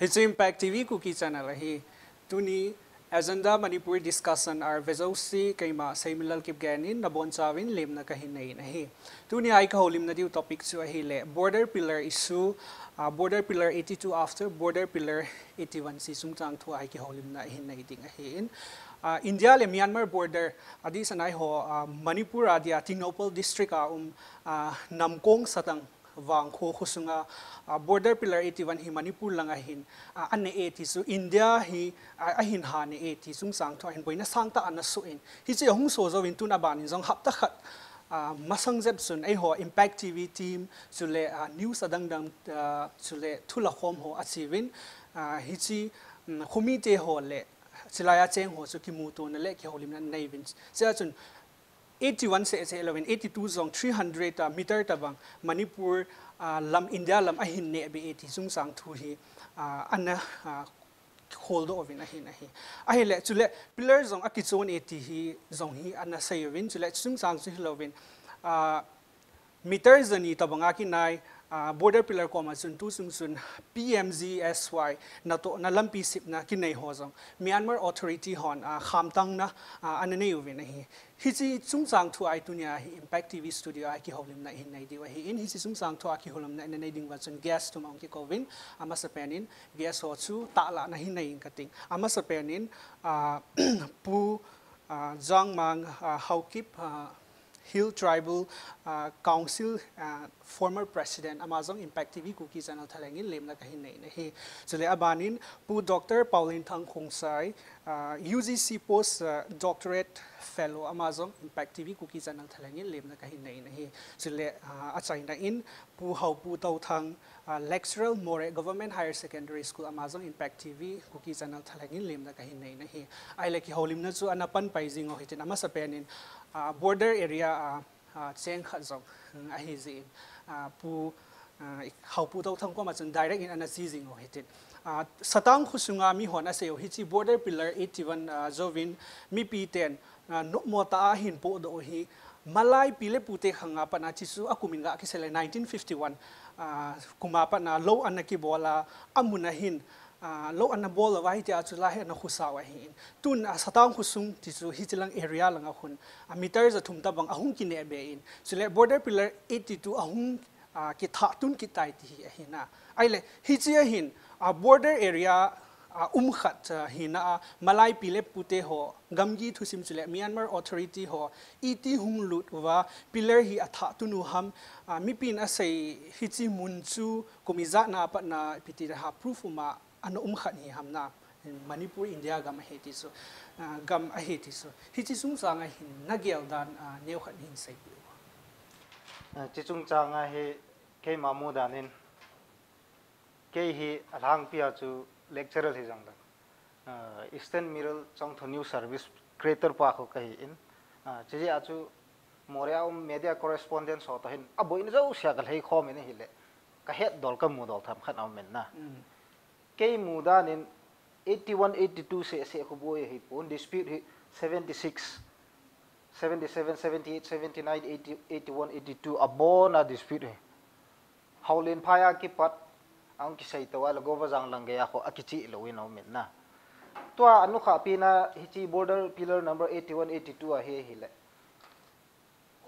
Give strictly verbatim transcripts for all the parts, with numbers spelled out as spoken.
Hiche Impact T V Kuki Channel ahi. Tuni Agenda Manipur Discussion a vejouse keima Seimilal Kipgen in nabonchauvin lemna kahin nei ahi. Tuni a ikihoulimna diu topic chu ahile Border Pillar issue, uh, Border Pillar eighty-two after Border Pillar eighty-one hiche chungchang thu a ikihoulimna ihin nei ding ahin. Uh, India le Myanmar border adeh sanga eiho uh, Manipur adia Tengnoupal district a um uh, Namkong Satang Vangkho khosunga uh, Border Pillar eighty-one hi Manipur langa hin uh, anei e ti chu India hi uh, ahin hanei e ti chungchang thu a hin boina sangtah ana soh in. Hiche ahung soh jouvin tun abanin jong hapta khat uh, masang jep chun eiho Impact T V team chule uh, news adangdang uh, chule thulakhom ho acheuvin uh, hiche um, khomite ho le chulaiya cheng ho chu kimutona le kihoulimna aneiyuvin. Chea chun eighty-one seh seh louvin eighty-two jong three hundred uh, meter tobang Manipur uh, lam India lam ahin neh be e ti chungchang thu hi uh, ana uh, kholdoh uvin ahin ahi. Ahile chule pillar jong akichon e ti hi jong hi ana seiuvin chule chungchang chu hilouvin uh, meter jani tobanga kinai uh, Border Pillar koma chun tu chung chun P M G S Y natohna lampi sepna kinei ho jong Myanmar authority hon uh, khamtangna uh, ana neiuvin ahi. Hiche chungchang thu a tunia hi Impact T V studio a kihoulimna ihin nei diu ahin, hiche chungchang thu a kihoulimna ihin nei ding uva chun guest thum ahung kikouvin, amasapen in guest ho chu tahlah na ihin nei inge kating. Amasapen in uh, Pu uh, Jangmang uh, Haokip uh, Hill Tribal uh, Council uh, former president ama jong Impact T V Kuki Channel thalheng in lemna kahin nei ahi. Chule abanin Pu Doctor Paulin Thang Khongsai uh, U G C post uh, doctorate fellow ama jong Impact T V Kuki Channel thalheng in lemna kahin nei ahi. Chule uh, achaina in Pu Haopu Touthang uh, lecturer Moreh Government Higher Secondary School ama jong Impact T V Kuki Channel thalheng in lemna kahin nei ahi. Ahile kihoulimna chu ana panpai jing u hitin amasapen in uh, border area uh, uh, cheng khat jong ahi jin uh, Pu uh, Haopu Touthang koma chun direct in ana che jing u hitin. Uh, Satang khosunga mihon asei u hiche Border Pillar eighty-one uh, jouvin mipiten uh, nopmo tah a ahin pohdoh u hi malai pi le pute khanga pat a hiche chu akumin ga kisei le nineteen fifty-one uh, kuma pat a lou ana kibol a amun a hin uh, lou ana bol uva hitia chu la hi ana khosa u ahin. Tun uh, Satang khosung ti chu hiche lang area langa khun uh, meter ja thum tobang ahung kineh be in. Chule Border Pillar eighty-two ahung uh, kithah tun kit tai ti hi ahin a. Ahile hiche ahin uh, border area uh, um khat uh, hina a malai pi le pute ho gamgi thusim chule Myanmar authority ho iti hung lut uva pillar hi athah tun u ham uh, mipin asei hiche mun chu kum ijat na a pat a ipi ti le ha proof um a ana um khat hi ham na. Manipur India gam ahi ti chu uh, gam ahi ti chu hiche chungchang a hin nagel dan uh, neo khat hin seipeh u. Uh, hiche chungchang a hi keima mu dan in kei hi alhangpi a chu lecturer hi jong dan uh, Eastern Middle Chongthu News Service creator pa khu kahi in uh, hiche jeh a chu Moreh a um media correspondent ho toh hin aboina jousea kalhei khom in ahile kahet dol kamu dol themkhat aumin na. Mm. Kei mu dan in eighty-one eighty-two seh seh khu boi ahipon dispute hi seventy-six, seventy-seven, seventy-eight, seventy-nine, eighty, eighty-one, eighty-two abona dispute hi. Haulen phai a kipat ahung kisei tou a le Govajang lang gei a khu akichih lou in aumin na. Tua anukhah pen a hiche border pillar number eighty-one eighty-two ahi ahile.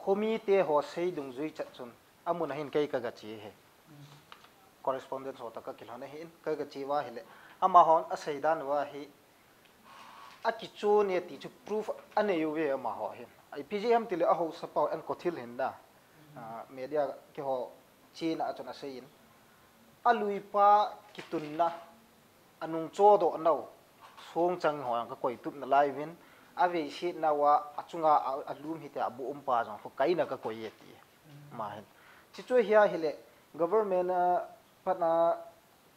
Khomite ho sei dungjui chat chun amun a hin kei kaga che hi. Correspondent ho toh kakilhon ahin kaga che uva ahile amahon asei dan uva hi akichon e ti chu proof anei uve amaho hin. Ipi jeh ham tile ahaosa pa N. Kothil hin na. Uh, media keiho chena a chun asei in. Aluipa kitunna anung chodoh nau songchang ho jong kakoi tup nalai uvin, aveiset nauva achunga a, alum hitia bu um pa jong khu kaina kakoi e ti. Ama hin. Hiche chu hi ahile government a pat a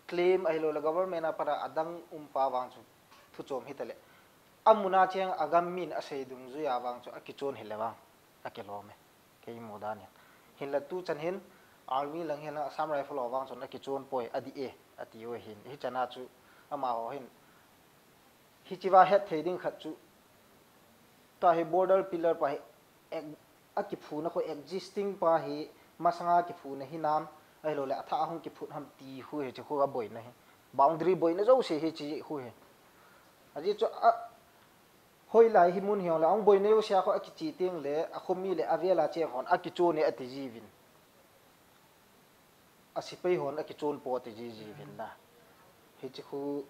claim ahilou le government a pat a adang um pa vang chu thu chom hitale. Amun a cheng agam min asei dungjui a vang chu akichon hile vang akilom e. Kei mu dan in. Hinla tuchan hin army lang hin Assam Rifle ho vang chun akichon poi adih e ati u ahin. Hichan a chu amaho hin hiche va het thei ding khat chu tua hi border pillar pa hi ek-, akiphuna khu existing pa hi masanga kiphuna hinam ahilou le athah a hung kiphut ham ti khu hiche khu aboina hi. Boundary boina jouse hi chi khu hi. Ajeh chu a, hoilai hi mun hijongle, ahung boina jouse a kho akichi teng le, akhomi le avel a cheng hon akichon e ati jiuvin. Asepai hon akichon poi ati ji jiuvin na. Hichi khu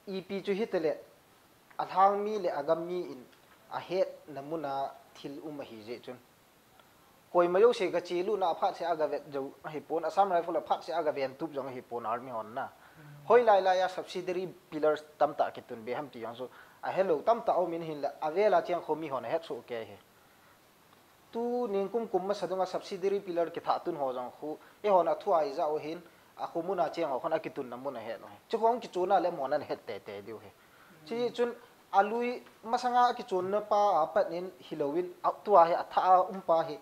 ipi chu hitale, alhang mi le agam mi in ahetna mun a thil um ahi jeh chun. Koima jouse gache lutna a phatseh a gavet jou ahipon, Assam Rifle a phatseh a gaven tup jong ahipon army hon na. Hoilai lai a subsidiary pillars tamtah kitun be ham ti jong chu ahelou tamtah um in hinla avel a cheng khomi hon ahet soh kei hi. Tuni kum kum masa dunga subsidiary pillar kithah tun ho jong khu, eihon athu a ijat u hin, akho mun a cheng ho khun akitunna mun ahet u hi. Chu khu hung kichon a le amahon ana het teitei diu hi. Chuti chun alui masanga akichonna pa a pat in hilouvin, a, tua hi athah a um pa hi,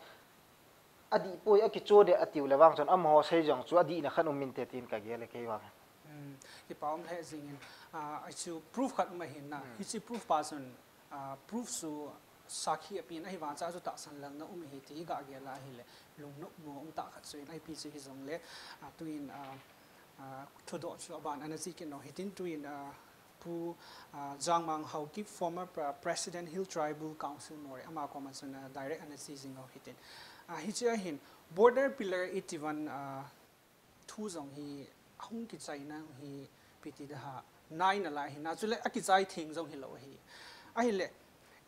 adih poi akichon e atiu le vang chun amaho sei jong chu adihna khat um inte tin kagel e kei vang. Hmm, kipa um lheh jing in, ah, hichu proof khat um ahin na. Hmm. Hichi proof pa chun, ah, proof chu sakhi apen ahivang chun chu tahsan lalna um ahi ti hi gagel a ahile lungnop mo um tah khat chu in ipi chu hijongle, ah, tuin, ah, ah, thudoh chu aban ana che kit nau hitin tuin, ah, Pu, ah, Jangmang Haokip, former pre-, President Hill Tribal Council Moreh, ama koma chun, ah, direct ana che jing nau hitin. Ah, hiche ahin border pillar eighty-one, ah, thu jong hi ahung kichaina hi ipi ti ding ham, nai nalai ahi na, chule akichai theng jong hilou ahi. Ahile,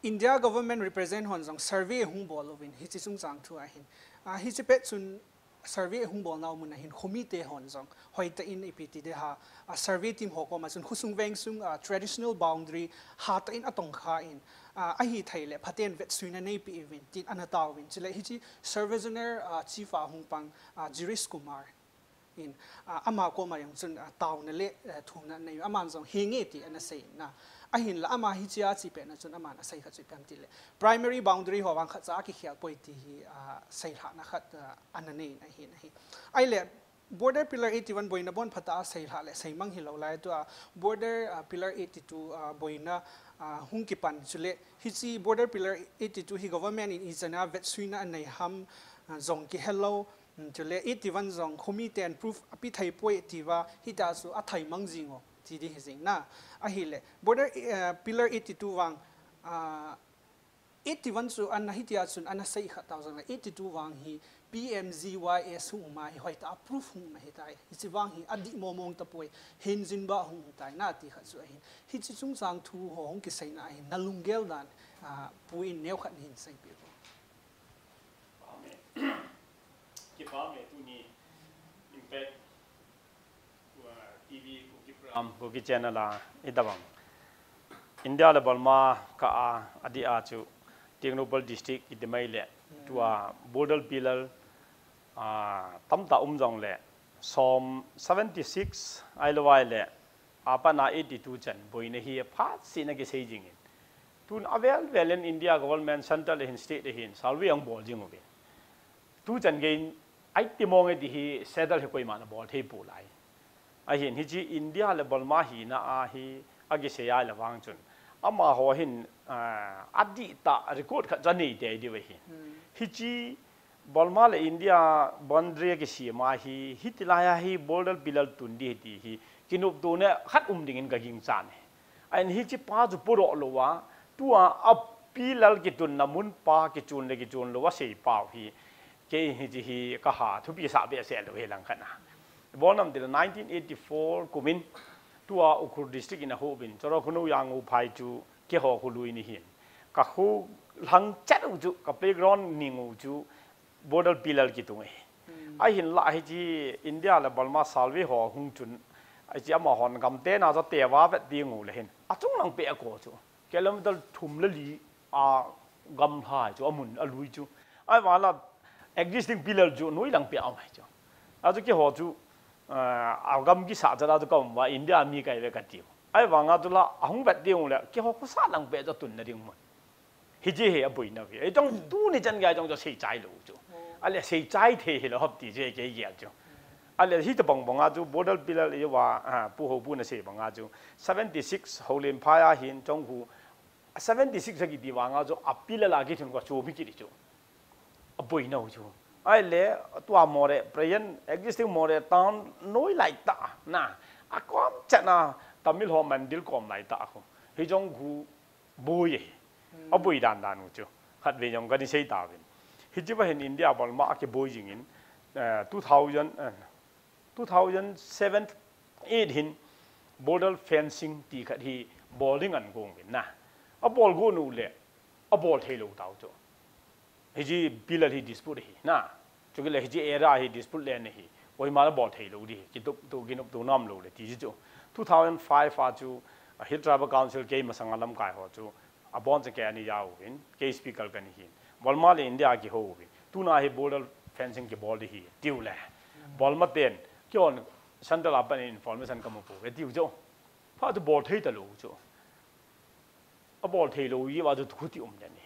India government represent hon jong survey ahung bol uvin, hiche chungchang thu ahin. Ah, hiche pet chun survey ahung bol nau mun ahin, khomi te hon jong hoitah in ipi ti ding ham, ah, survey team ho koma chun khosung vengsung, ah, traditional boundary hatah in atong kha in, ah, ahithei le phaten vetsuina neipeh uvin tin ana taovin. Chule hiche surveyor, ah, chief a hung pang, ah, Girish Kumar in, ah, ama koma jong chun, ah, taona le, eh, thumna anei, aman jong hinge ti ana sei na. Ahinla ama hichea ache petna chun aman asei khat chu ipi ham tile, primary boundary ho vang khatcha akikhel poi ti hi, ah, seilhahna khat, ah, ana nei in ahin ahi. Ahile, border pillar eighty-one boina bon phatah a seilhah le seimang hilou lai tua border, ah, pillar eighty-two, ah, boina, ah, hung kipan chule hiche border pillar eighty-two hi government in ijat a vetsuina anei ham, ah, jong kihelou. Hmm, chule eighty-one jong khomi ten proof ape thei poi atiuva, hitia chu athei mang jing o ti ding hi jing na. Ahile, border, eh, pillar eighty-two vang, ah, eighty-one chu ana hitia chun ana sei kha tao jongle, eighty-two vang hi P M G Y S hung um a hi hoitah a proof hung um ahitai. Hiche vang hi adih mong mong tapoi, hinjin ba hung um tai na ti khat chu ahin. Hiche chungchang thu ho hung kiseina ahin, nalunggel dan, ah, Pu in neo khat nahin seipeh uvo. Kipa me tuni Impact, uh, T V Kuki program, Kuki channel a itabang. India le Burma kah a, adeh a chu Tengnoupal district kiti mai le, tua border pillar, ah, tamtah um jongle, som seventy-six ahilou ahile, apat a eighty-two chan boina hi aphatseh in akisei jing in. Tun avel vel in India government, central ahin, state ahin, survey ahung bol jing uve. Tuchan gei in, eighty mong e ti hi settle hi koiman abol thei poi lai. Ahin, hiche India le Burma hina a hi akisei a le vang chun, amaho hin, ah, adih tah record khat chu anei tei diu ahi. Hmm. Hiche Burma le India boundary kisem a hi, hiti lai a hi border pillar tun ding ahi ti hi, kinoptona khat um ding in kaginchat e. Ahin hiche pa chu podoh lou a, tua a pillar kitunna mun pa kichon le kichon lou a sei pau hi, kei hiche hi kaha thupi sah behseh lou hi langkhat a. Ibol nam tile nineteen eighty-four kum in, tua Ukhrul district in ahou uvin, Chorokhono Yangou phai chu keiho kholui ni hin. Ka kho lhang chet u chu, ka playground ning u chu, border pillar kitung ahi. Hmm. Ahinlah hiche India le Burma survey ho hung chun, hiche amahon gamtena chu teva vet ding u le hin, achung lang peh a kho chu, kilometer thum le li a gamlha chu amun alui chu. Ahivang la existing pillar chu noi lang peh a um ahi chu. Achu keiho chu, ah, agam kisah chat a chu ka um uva India mi kahi uve kati u. Ahivang a chu la ahung vet ding u le keiho khosah lang peh chu tunna ding mun. Hiche hi aboina u hi. Ei chong tuni chan gei chong chu seichai lou chu. Oh. Ale seichai thei hilou ham ti chu kei gel chu. Ale hitabang bang a chu border pillar iva, ah, Pu Haopu nasei bang a chu seventy-six Houlen phai a hin chong khu seventy-six a kiti vang a chu a pillar a kithun kho chu mi kiti chu. Aboina u chu. Ahile, tua Moreh, present existing Moreh town noi lai tah, na, A kom chan a Tamil ho Mandil kom lai ta khu. Hi jong khu boi e. A boi dan dan u chu. Khat ve jong kani sei ta vin. Hi chi va hin India bol ma a ki boi jing in, eh, two thousand, eh, two thousand seven eight hin border fencing ti khat hi bol ding an kong vin na. A bol go nu le a bol thei lo tau chu. Hi chi bilal hi dispute hi na. Chu ki le hi chi era hi dispute le ne hi. Oi ma la bol thei lo di. Ki tup tu ki nup tu nam lo le ti chi chu. Two thousand five a chu, a Hill Tribal Council kei masanga lamkai ho chu. A bon che ke ani yau vin. Kei speaker kani hin. Bol ma le India ki ho vin. Tu na hi border fencing ki bol di hi. Tiu le. Bol ma ten. Ki on central a pan information ka mu pu. Ve tiu chu. Pha tu bol thei ta lo chu. A bol thei lo i va chu khuti um le ni.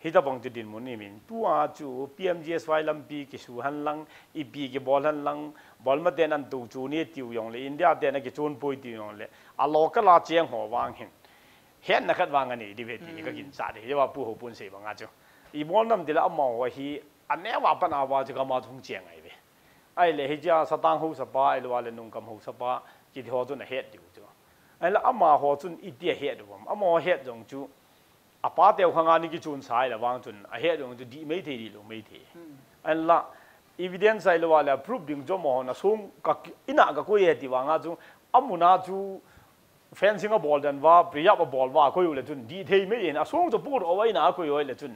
Hi ta bang chu dinmun ni min. Tu a chu P M G S Y lampi ki su han lang, ipi ki bol han lang, bol ma ten an tu chu ni tiu yong le, India ten a ki chun pui tiu yong le. A local a cheng ho vang hin. Hen na khat vang ani di ve ti ni ka kin sa di. Hi va pu ho pun sei bang a chu. I bol nam di la ama ho hi, a ne va pan a va chu ka ma thung cheng ai ve. Ai le hi cha satang ho sapa, ai lo le nung kam ho sapa, ki ho chu na het diu chu. Ai la ama ho chun i ti a het u bom. Ama ho het jong chu. A pa teu khanga ni ki chun sai la vang chun. A het jong chu di mei thei di lo mei thei. Ai la evidence ai lo le proof ding jo mo ho na sung ka ki- ina ka koi he ti vang a chu. Amuna chu fencing a bol dan va, priya a bol va koi u le chun. Di thei mei in a sung chu pur o vai na koi oi le chun.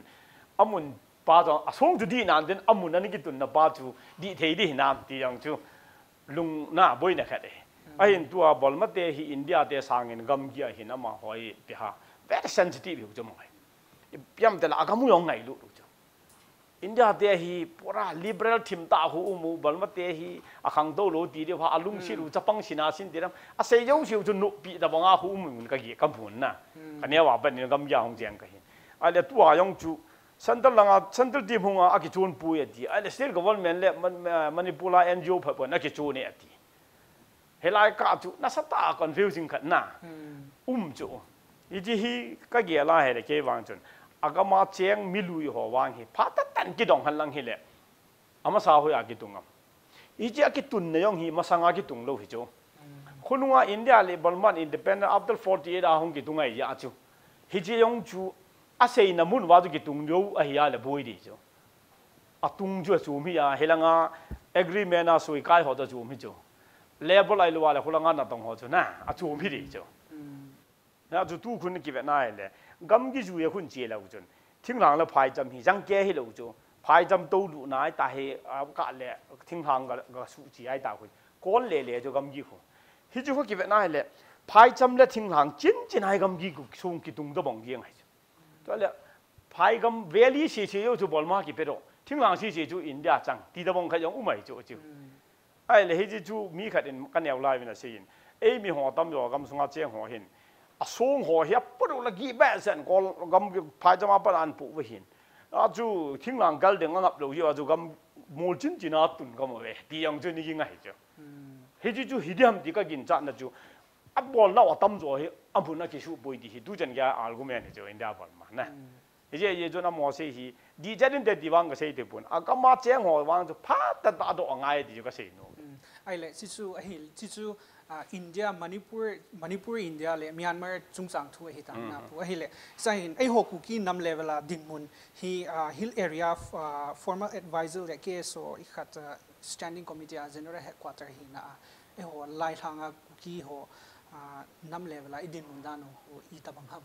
Amun pa chu a sung chu di nan den amun ani ki tun na pa chu di thei di nan ti jong chu. Lung na boi na khat e. Ahin tu a bol ma te hi India te sangin gamgi a hin ama hoi pi ha. Very sensitive hu chu mo. Piam te la a gamu yong ngai lu lu chu. India te hi pura liberal thim ta hu umu bol ma te hi a khang to lo ti de ha a lung si lu chapang sina sin ti ram. A sei jo si chu nu pi ta bang a hu umu ka gi ka mun na. Ka ne wa ban ni gamgi a hong jeng ka hin. A le tu a yong chu central langa, central team hunga a ki chun pui a ti. A le state government le Man- Ma- Manipur la N G O pha pon a ki chun e a ti. Helai ka chu na sa ta confusing khat na. Um chu. I ji hi ka ge la he le ke vang chun. A ka ma cheng mi lui ho vang hi. Pha ta tan ki dong han lang hi le. Ama sa hui a ki tung am. I ji a ki tun na yong hi masanga ki tung lo hi chu. Khununga India le Burma independent after forty eight a hong ki tung ai ya chu. Hi ji yong chu a sei na mun va chu ki tung lo a hi a le boi di chu. A tung chu a chum hi a, helanga agreement a sui kai ho chu a chum hi chu. Level ai lua le hulanga na tong ho chu na, a chum hi di chu. Na chu tu khun ki ve na le. Gam ki ju ye khun chi lo chun. Thinglang le phai cham hi jang ke hi lo chu. Phai cham to lu nai ta hi, a, ka le thinglang ga, ga su chi ai ta khun. Kon le le chu gam ki khu. Hi chu khu ki ve na le. Phai cham le thinglang chin chin ai gam ki khu sung ki tung da bong giang ai chu. Tua le, phaigam valley si si yo chu Burma ki pero. Thinglang si si chu India chang. Ti da bong kha yong umai chu chu. Ai le hi ji chu mi khat in ka neo lai vin a sei in. Ei mi ho tam jo gam sunga cheng ho hin. A song ho hi a puru la gi ba sen kol gam ki phai chama pa an pu ve hin. A chu thinglang gal deng ngap lo ji a chu gam mol chin chin a tun gam ve. Ti yong chu ni gi ngai chu. Hi ji chu hi diam ti ka gin chat na chu. A bol nau a tam jo hi, a mun a ki su poi ti hi, tu chen kia argument hi chu India bol ma, na. Hi je, ye chu na mo sei hi, di chat in te ti vang ka sei te pun. A ka ma cheng ho vang chu pha ta ta do a ngai ti chu ka sei no. Ai le, chi chu, a hi, chi chu, a, India, Manipur, Manipur, India le Myanmar chungchang thu a hi ta na pu. A hi le, sa hin, ei ho Kuki nam level a dinmun hi, a, Hill Area, a, formal advisor le K S O i khat, a, standing committee a general headquarter hi na a. Eiho lai lhanga Kuki ho, a, nam level a i dinmun dan u i tabang ham.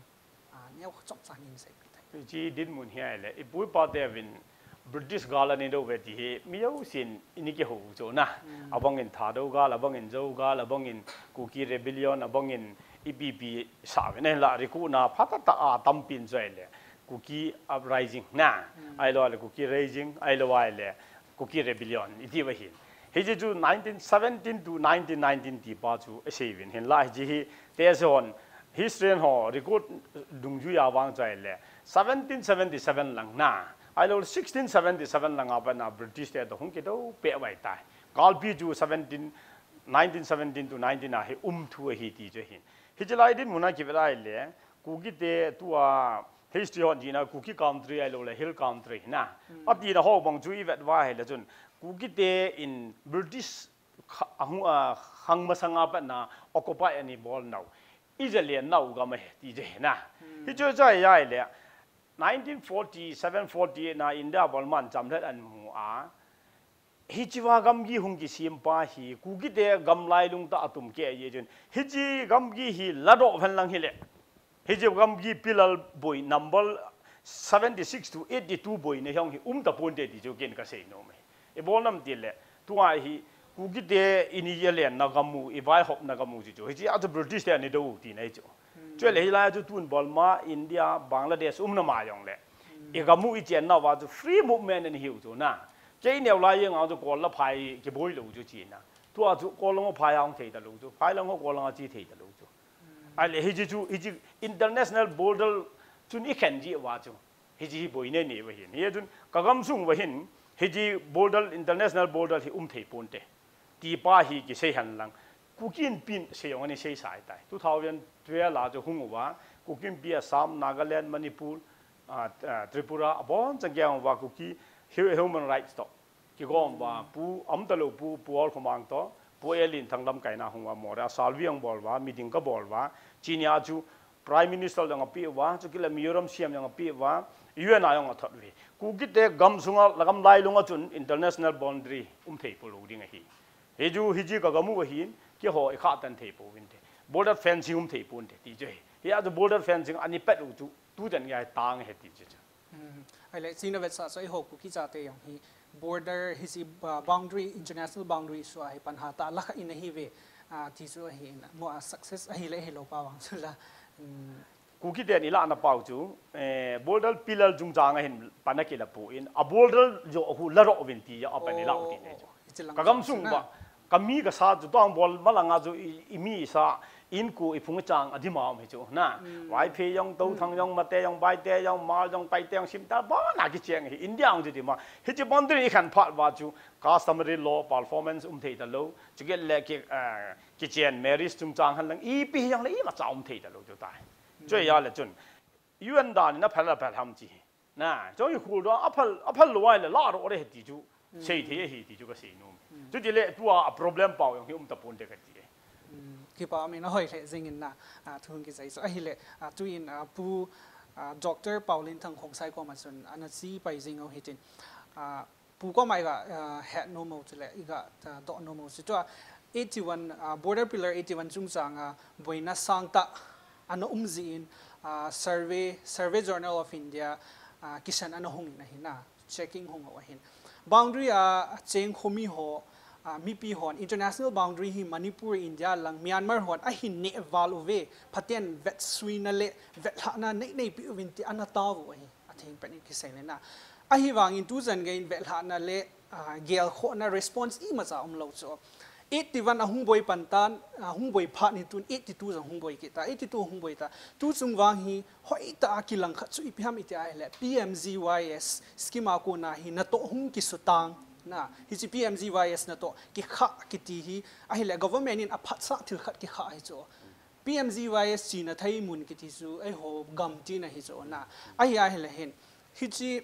A, neo chok chan in sei pi tai. Chi dinmun hi ai le, i pu i pa te vin British gal ani do ve ti hi, mi yo sin i ni ki ho chu na. Abang in Thado gal, abang in Zo gal, abang in Kuki rebellion, abang in I P P sa ve ne la ri ku na pha ta ta a tam pin chu ai le. Kuki uprising na. Ai lo le Kuki raising, ai lo ai le. Kuki Rebellion, i ti va hin. Hi ji chu nineteen seventeen to nineteen nineteen ti pa chu a sei vin hin la hi ji hi te se hon history ho record dungjui a vang chu ai le seventeen seventy-seven lang na. Ai lo sixteen seventy-seven lang a pa na British te to hung ki do pe vai tai. Kalpi chu seventeen, nineteen seventeen to nineteen a hi um thu a hi ti chu hin. Hi ji lai dinmun a ki ve lai le Kuki te tu a History hon jina Kuki country ai lo le hill country na. A ti na ho bang chu i vet va he le chun. Kuki te in British kha, a hu, a, Hang masanga patna occupy ani bol nau. Ija len nau gam ahi ti je na. Hichu chai jai le nineteen forty-seven forty-eight na India bolman chamlet an mu a. Hichiva gamgi hung kisem pa hi, Kukite gam lailung tah a tum kei ahi chun. Hichi gamgi hi ladoh hen lang hile. Hichi gamgi pilal boi number seventy-six to eighty-two boina hi hung hi um taponte ti chu ken kasei nom e. Ibol nam tile, tua hi, Kukite ini ilenna gam u, ivaihopna gam u chu chu. Hichi a chu British te ani dou tina hi chu. Chule hilai chu tun Burma, India, Bangladesh umna ma jong le. Igam u ichen nauva chu free movement ani hiu chu na. Kei neo lai jeng a chu Kol le Phai kiboi lou chu china. Tua chu Kol lang Phai hung thei talou chu. Phai lang Kol lang chi thei talou chu. Ahile hichi chu, hichi international border chun ikhen ji uva chu. Hichi hi boina nei uva hin. Hichun ka gamsung uva hin, hichi border, international border hi um thei ponte. Ti pa hi kisei hen lang. Kuki Inpi in sei jong ani sei sai tai. Two thousand twelve a chu hung uva, Kuki Inpi Assam, Nagaland, Manipur, ah, ah, Tripura, abonchan kei hung uva Kuki, hu-, human rights toh. Kigom uva, Pu, um talou Pu, Pu Olkhomang toh, Pu L Linthang lamkaina hung uva, Moreh a salvia hung bol uva, meeting kabol uva, chini a chu, Prime Minister jong apeh uva, chukit le Mizoram C M jong apeh uva, U N a jong athot uve. Kukite gamsunga, lagam lailunga chun international boundary um thei polou ding ahi. Hichu, hichi ka gam u ahin, keiho ikhah tan thei pouvinte. Border fencing um thei ponte, ti chu ahi. Hia chu border fencing ani pet u chu, tuchan ngai tang ahi ti chu chu. Hmm. Ahile, china vetsah chu eiho Kuki chate jong hi border hichi, ah, boundary, international boundary chu ahi panha tah lakha in ahiuve, ah, ti chu ahin, mo a success ahile hilou pa vang chu la. Hmm. Kukite in ilahna pau chu, eh, border pilal chungchang a hin pan akila pon, a border joh khu ladoh uvin ti a pan ilah u ti ne chu. Oh, hichi lang ka gamsung chu na. Ba, kami kasa chu tong bol malanga chu i, imi sa, inko iphung chang a dima um hi chu na. Hmm. Vaiphei jong, Touthang jong, Mate jong, Baite jong, Hmar jong, Paite jong, Simte, abana kicheng hi India jong chu dima. Hichi boundary ikhen phat uva chu customary law performance um thei talou. Chukit le ki, eh, kichen marriage chungchang hen lang ipi hijongle imacha um thei talou chu tai. Chu ahile chun U N dan in aphal aphal ham chi. Na, chong i khul do aphal, aphal lou ahile ladoh le ti chu. Sei thei ahi ti chu kasei nom. Chutile tua a problem pau jong hi um taponte kati e. Hmm, kipa min ahoi le jing in na, ah, thu hung kisei chu ahile, ah, tuin, ah, Pu, ah, Doctor Paolenthang Khongsai koma chun ana che pai jing u hitin. Ah, Pu koma iga, ah, het nom u chule, iga, ah, doh nom u chu tua eighty-one, ah, Border Pillar eighty-one chungchang a boina sangtah ana um jin, ah, Survey, Survey Journal of India, ah, kisan ana hung in ahi na, checking hung u ahin. Boundary a cheng khomi ho, ah, mipi hon international boundary hi Manipur, India lang Myanmar hon ahin neh val uve, phaten vetsuina le vetlhahna nei neipi uvin ti ana tao u ahi. Atheng pen in kisei le na. Ahivangin tuchan gei in vetlhahna le, ah, gelkhohna response imacha umlou chu. Eighty-one ahung boi pan tan, ahung boi phat in tun eighty-two jong hung boi kit ta, eighty-two hung boi ta. Tuchung vang hi hoitah a kilang khat chu ipi ham iti ahile P M G Y S scheme a kona hi natoh hung kisutang. Na, hichi P M G Y S natoh kikhah kiti hi ahile government in aphatsah thil khat kikhah hi chu. P M G Y S china thei mun kiti chu eiho gam tina hi chu na. Ahi ahile hin. Hichi,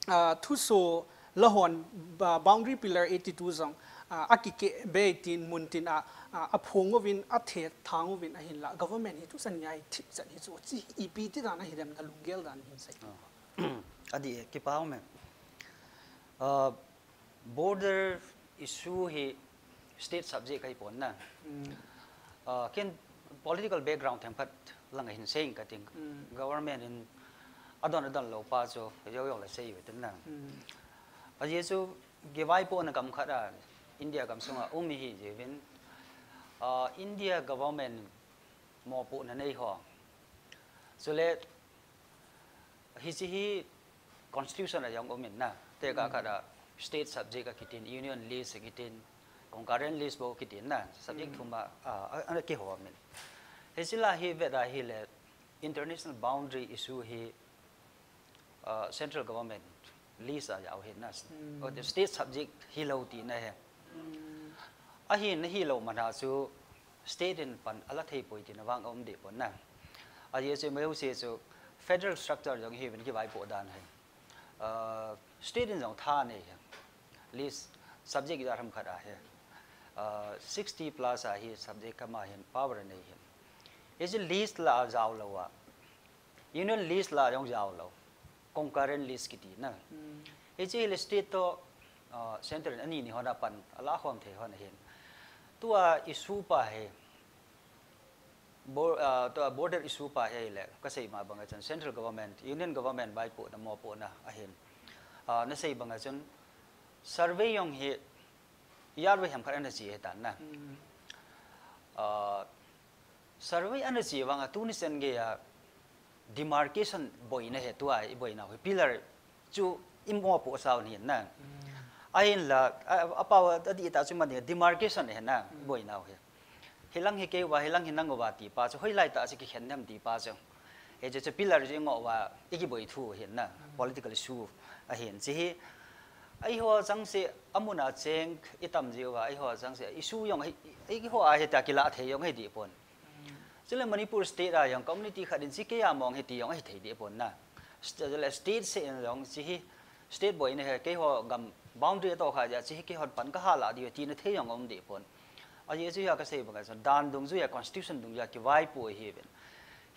ah, thuso la hon ba-, Boundary Pillar eighty-two jong, ah, akikeh bei tin mun tin a, ah, aphong uvin, athethang uvin ahinla. Government hi tuchan ngai thipchan hi chu chi ipi ti dan ahi dem na lunggel dan hin sei. Ah. Adih e, kipa um e. Ah, Border issue hi state subject ahi pon na. Hmm. Ah, ken political background themkhat lang a hin sei ing kating. Hmm. Government in adon adon lou pa chu jong jong la sei u tin na. Hmm. Ajeh chu kivaipohna gam khat a India gam sunga um ihi jeh uvin, ah, India government mopohna nei ho. Chule hichi hi constitution a jong um in na. Tekah khat a state subject akitin, union list akitin, concurrent list bou kitin na. Subject thum a, a, a, a kihom in. Hichi la hi vet ahile international boundary issue hi, ah, central government list a jao hi na. Hmm. Or the state subject hilou tina hi. Hmm. Ahin ahilou mana chu state in pan ala thei poi tina vang aum deh pon na. Ajeh chu mai u se chu federal structure jong hi ven kivaipoh dan hi. Ah, state in jong tha nei hi. List subject ijat ham khat ahi. Uh, sixty plus a hi subject kama hin power nei hin. Hiche list la a jao lou a. Union list la jong jao lou. Concurrent list kiti na. Hiche hi state to uh, central ani ni hon a pan ala khom thei hon hin. Tua issue pa hi. Bo-, uh, tua border issue pa hi le kasei ma banga chun central government, union government vaipohna mopohna ahin. Uh, nasei banga chun survey jong hi Yarvei hem khat ana chi he tan na. Ah, survey ana chi vang a tuni sen gei a demarcation boina he tua i boina hi pillar chu i mopoh sau ni na. Ahin la, a, a pau a di ta chu ma ni demarcation he na boina hi. Hilang hi kei uva, hilang hi nang uva ti pa chu hoilai ta chu kikhen nem ti pa chu. Hiche chu pillar chu i ngoh uva, i kiboi thu hin na, political issue ahin. Hiche hi, eiho chang se, amun a cheng i tam jiu va, eiho chang se, issue jong hi, eiho a hi ta kila thei jong hi di pon. Chule Manipur state a jong community khat in hiche kei a mong hi ti jong hi thei di pon na. St-, le state se in jong hiche hi, state boina hi keiho gam boundary to kha ja, hiche hi keihon pan kaha la di ti na thei jong um di pon. Ajeh chu hi a kasei banga chun dan dungjuia constitution dungjuia kivaipoh hi ven.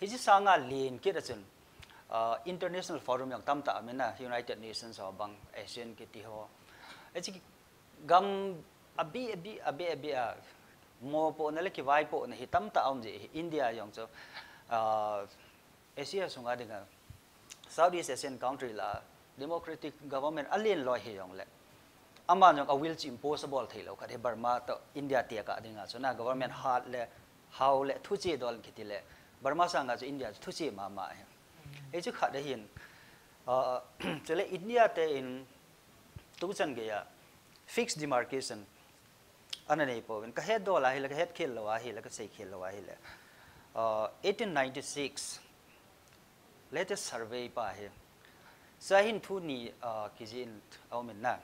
Hiche sanga len kit a chun, ah, international forum jong tamtah amin a United Nations ho bang, ASEAN kiti ho. Hiche gam abeh, abeh, abeh, abeh a mopohna le kivaipohna hi tamtah aum ji hi India jong chu, ah, Asia sunga dinga Southeast Asian country la democratic government alen loi hi jong le. Aman jong a will chu impossible thei lou khat hi Burma to India tekah dinga chu na government hat le hao le thuche dol kiti le Burma sanga chu India chu thuche mama hi. Hiche khat ahin, ah, chule India te in tuchan gei a fixed demarcation ana nei pouvin. Ka het dol a hi le, ka het khel lou a hi le, ka sei khel lou a hi le. Ah, eighteen ninety-six latest survey pa hi. Sa hin thu ni, ah, kijih in aum in na.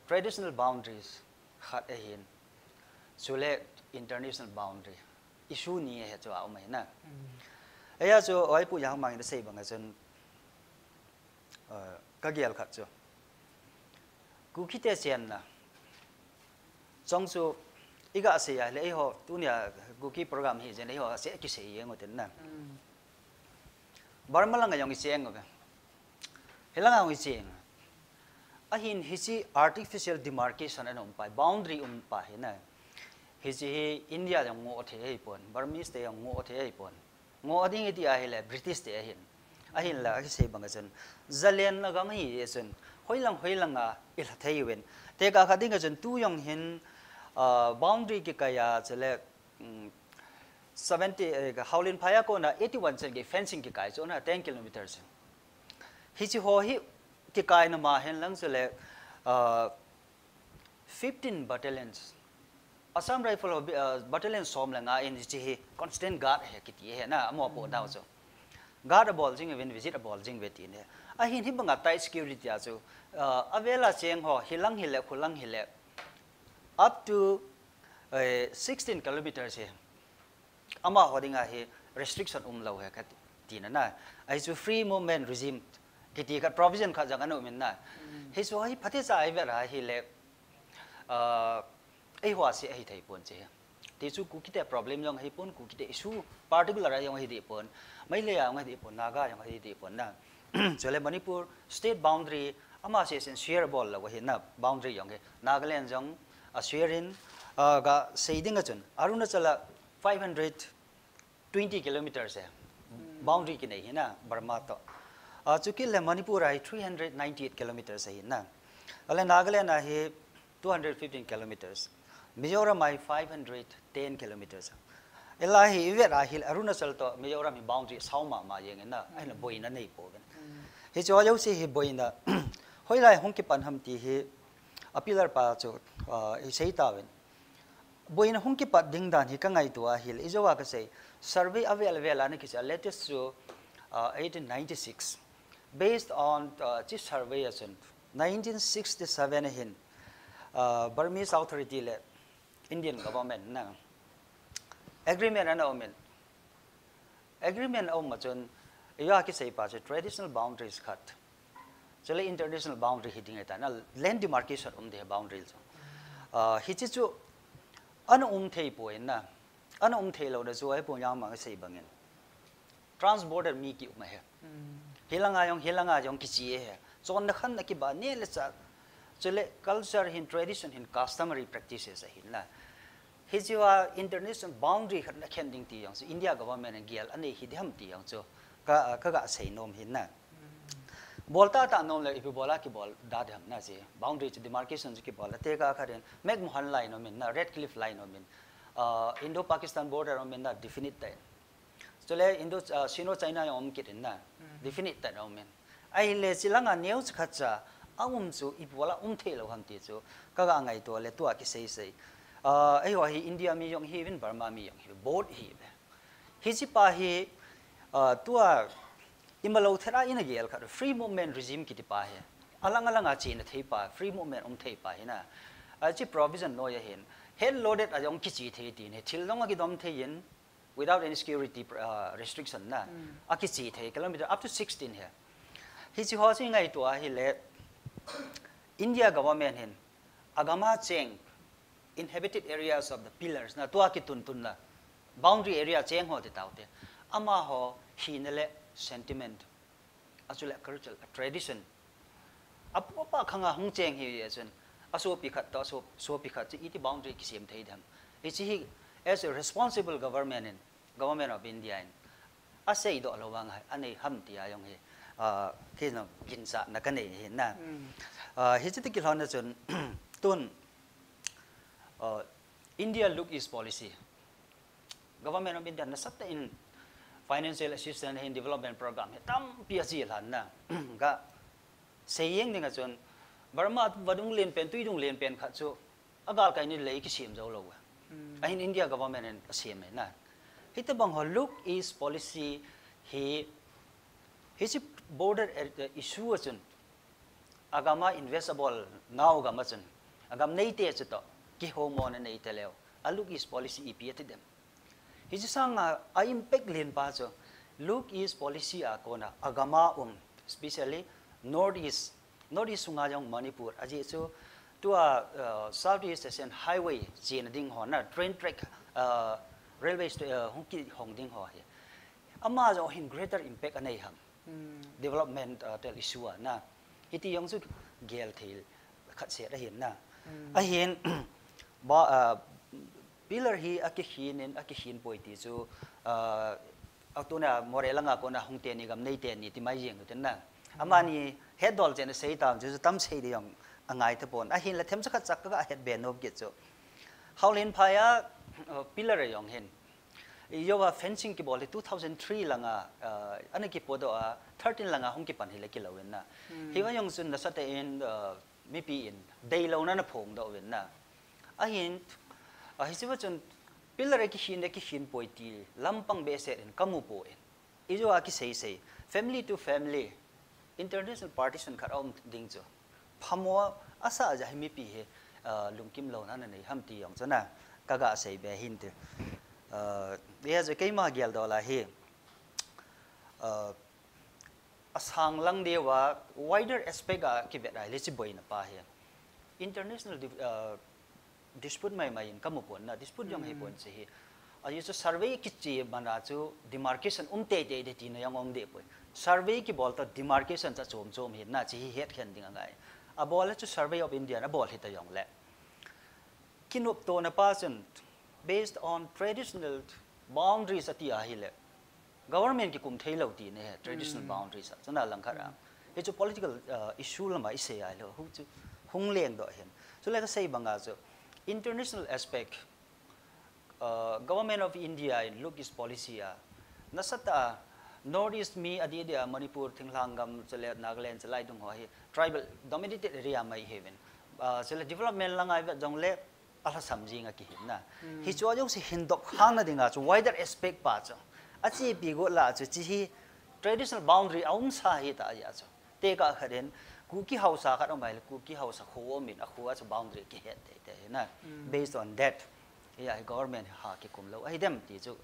Traditional boundaries khat ahin. Chule international boundary. Issue ni ahi chu aum ahi na. Eia chu, oi pu yang mang in sei banga chun, ah, ka gel khat chu. Kuki te chenna. Chong chu, i ga sei a le eiho, tunia Kuki program hi jen eiho se kisei jeng u tin na. Burma langa jong i cheng uve. Hilanga jong i cheng. Ahin hiche artificial demarcation ana um pa, boundary um pa hi na. Hiche hi India jong ngoh thei ahi pon, Burmese te jong ngoh thei ahi pon. Ngoh ding i ti ahi le British te ahin. Ahin la, kisei banga chun. Zalen na gam hi chun. Hoilang, hoilang a i la thei uvin. Tekah khat dinga chun tu jong hin, ah, boundary kikai a chule, um, seventy, eh, Howlin Phai a kona eighty-one chen gei fencing kikai chu na ten kilometers. Hiche ho hi kikai na ma hen lang chule, ah, fifteen battalions. Assam Rifle ho, ah, battalion som le nga in hiche hi constant guard he kiti he na, amopoh dau chu. Guard abol jing uvin visit abol jing uve ti ne. Ahin hi banga tight security a chu, ah, avela cheng ho, hilang hi le, khulang hi le, up to, eh, sixteen kilometers hi. Amaho dinga hi restriction um lou he kati na na. Ahi chu free movement regime kiti khat provision khat jong ana um in na. Hi chu hi phatecha i vet a hi le, ah, eiho a se ahi thei pon che. Ti chu Kuki te problem jong ahi pon, Kuki te issue particular a jong ahi di pon. Meitei a jong ahi di pon, Naga jong ahi di pon na. Chule Manipur state boundary ama se sen share bol lou ahi na boundary jong hi. Nagaland jong a share in, ah, ga sei ding a chun. Arunachal a five hundred twenty kilometers e. Boundary kinei hi na Burma to. Ah, chukit le Manipur a hi three hundred ninety-eight kilometers ahi na. Ale Nagaland a hi two hundred fifteen kilometers. Mizoram a hi five hundred ten kilometers. Ela hi i vet a hi Arunachal to Mizoram hi boundary sao mama jeng in na, ahin boina nei pouvin. Hiche ho jouse hi boina. Hoilai hung kipan ham ti hi a pillar pa chu, ah, i sei tauvin. Boina hung kipat ding dan hi ka ngaito a hi le, i jou a ka sei, survey avel vel a na kicha latest chu, ah, eighteen ninety-six. Based on, ah, hiche survey a chun, nineteen sixty-seven a hin, ah, Burmese Authority le Indian government na agreement ana um in. Agreement a um a chun, i a kisei pa chu traditional boundaries khat. Chule international boundary hi ding ahi ta na, land demarcation um ding boundary chu. Ah, hiche chu Ana um thei poi na. Ana um thei lou na chu ahipoi, jangmang sei bangin. Trans border mi ki um ahi. Hilanga jong, hilanga jong kichi ahi. Chonna khan akiba neh le chah. Chule culture hin, tradition hin, customary practices ahin la. Hichea international boundary khat ana khen ding ti jong chu India government in gel anei hi diham ti jong chu ka, ka ga sei nom hin na. Bol tah tah nom le ipi bola kibol da diham na, hiche boundary chu, demarcation chu kibol a, tekah khat in McMahon line um in na, Radcliffe line um in, ah, Indo-Pakistan border um in na, definite tah in. Chule Indo, ah, Sino-China jong um kit in na, definite tah in um in. Ahile hiche langa neocha khat cha aum chu ipi bola um thei lou ham ti chu ka ga ngaito le tua kisei sei. Ah, eiho hi India mi jong hiuvin, Burma mi jong hiuvin, both hiuve. Hiche pa hi, ah, tua imalou thei a ina gel khat, free movement regime kiti pa hi. Alang alang a chena thei pa, free movement um thei pa hi na. Ah, hiche provision noi ahin. Hand loaded a jong kichi thei tin hi. Thil jong akidom thei in, without any security, ah, restriction na. Akichi thei, kilometer up to sixteen hi. Hiche ho chu i ngaito ahile, India government hin agam a cheng, inhabited areas of the pillars na, tua kitun tun na, boundary area cheng ho ti tau te. Amaho hina le sentiment, a chule culture, a tradition, apu apa khang a hung cheng hi a chun, asopi khat to, aso-, sopi khat chu iti boundary kisem thei diham. Hiche hi, as a responsible government in, Government of India in asei doh lou vang a, anei ham ti a jong hi, ah, kei jong ginchatna ka nei ahi na. Ah, hiche toh kilhon a chun, tun, ah, India Look East Policy. Government of India nasatah in financial assistance hin, development program hi tampi achelhan na. Ka sei jeng ding a chun, Burma vadung len pen, tuidung len pen khat chu agalkai ni lei kisem jou lou. Ahin India government in asem e na. Hitobang ho Look East Policy hi, hiche border, eh, issue a chun, agam a invest abol nau gam a chun, agam neite chutoh kihomona neite leu, a Look East Policy ipi ati dem. Hiche sanga a impact len pa chu, Look East Policy a kona agam a um, especially North East, North East sunga jong Manipur, ajeh chu tua, uh, South East Asian Highway chena ding ho na, train track, uh, railway sta-, uh, hung kihong ding ho hi. Ama jong hin greater impact anei ham. Development, uh, tel issue a na. Hiti jong chu gel thei khat set ahin na. Ahin, ba, ah, pillar hi akikhin in, akikhin poi ti chu, ah, atuna Moreh langa kona hung teni gam nei teni ti mai jeng u tin na. Amani hetdol chen asei tam chu, chu tam sei ding jong angai tapon. Ahinla themcha khat cha ka het be nom kit chu. Haulian phai a, uh, pillar a jong hin. Ijou a fencing kibol hi two thousand three langa, ah, ana kipodoh a, thirteen langa hung kipan hile kilou in na. Hiva jong chun nasatah in, ah, mipi in deilouna ana phongdoh uvin na. Ahin, ah, hicheva chun pillar a kikhin le kikhin poi ti lampang behseh in kamu poi. Ijou a kisei sei, family to family, international partition khat aum ding chu. Phamo asa ja hi mipi hi, ah, lungkim louna ana nei ham ti jong chu na, ka ga sei be hin ti. Ah, hijeh a chu keima geldoh la hi, ah, asang lang deuva wider aspect a kivet a hile hiche boina pa hi. International div-, ah, dispute mai mai in kamu pon na, dispute jong hipon hiche hi. Ajeh chu survey kiche mana chu demarcation um teitei ding tina jong um deh poi. Survey kibol toh demarcation chu achom chom hi na, hiche hi hetkhen ding angai. Abol a chu Survey of India in abol hita jongle, kinoptona pa chun based on traditional boundaries ati ahile, government kikum thei lou tina hi, traditional boundaries a, chuna langkhat a. Hichu political, uh, issue lama isei ahile, hu chu hung lengdoh hin. Chule kasei banga chu, international aspect, uh, Government of India in Look East Policy a, nasatah a, North East mi adeh deh a, Manipur, thinglhang gam, chule Nagaland, chule lai dung ho hi, tribal dominated area mai hiuvin. Uh, chule development langa ivet jongle, alhasam jing a kihin na. Hichu a jouse hin dop khang na dinga chu wider aspect pa chu. Achepi got la chu hiche hi traditional boundary aumsa hita ahi a chu. Tekah khat in Kuki haosa khat aum ahile Kuki haosa kho aum in, akho a chu boundary kihet teitei hi na. Based on that, hia hi government ha kikum lou ahi dem ti chu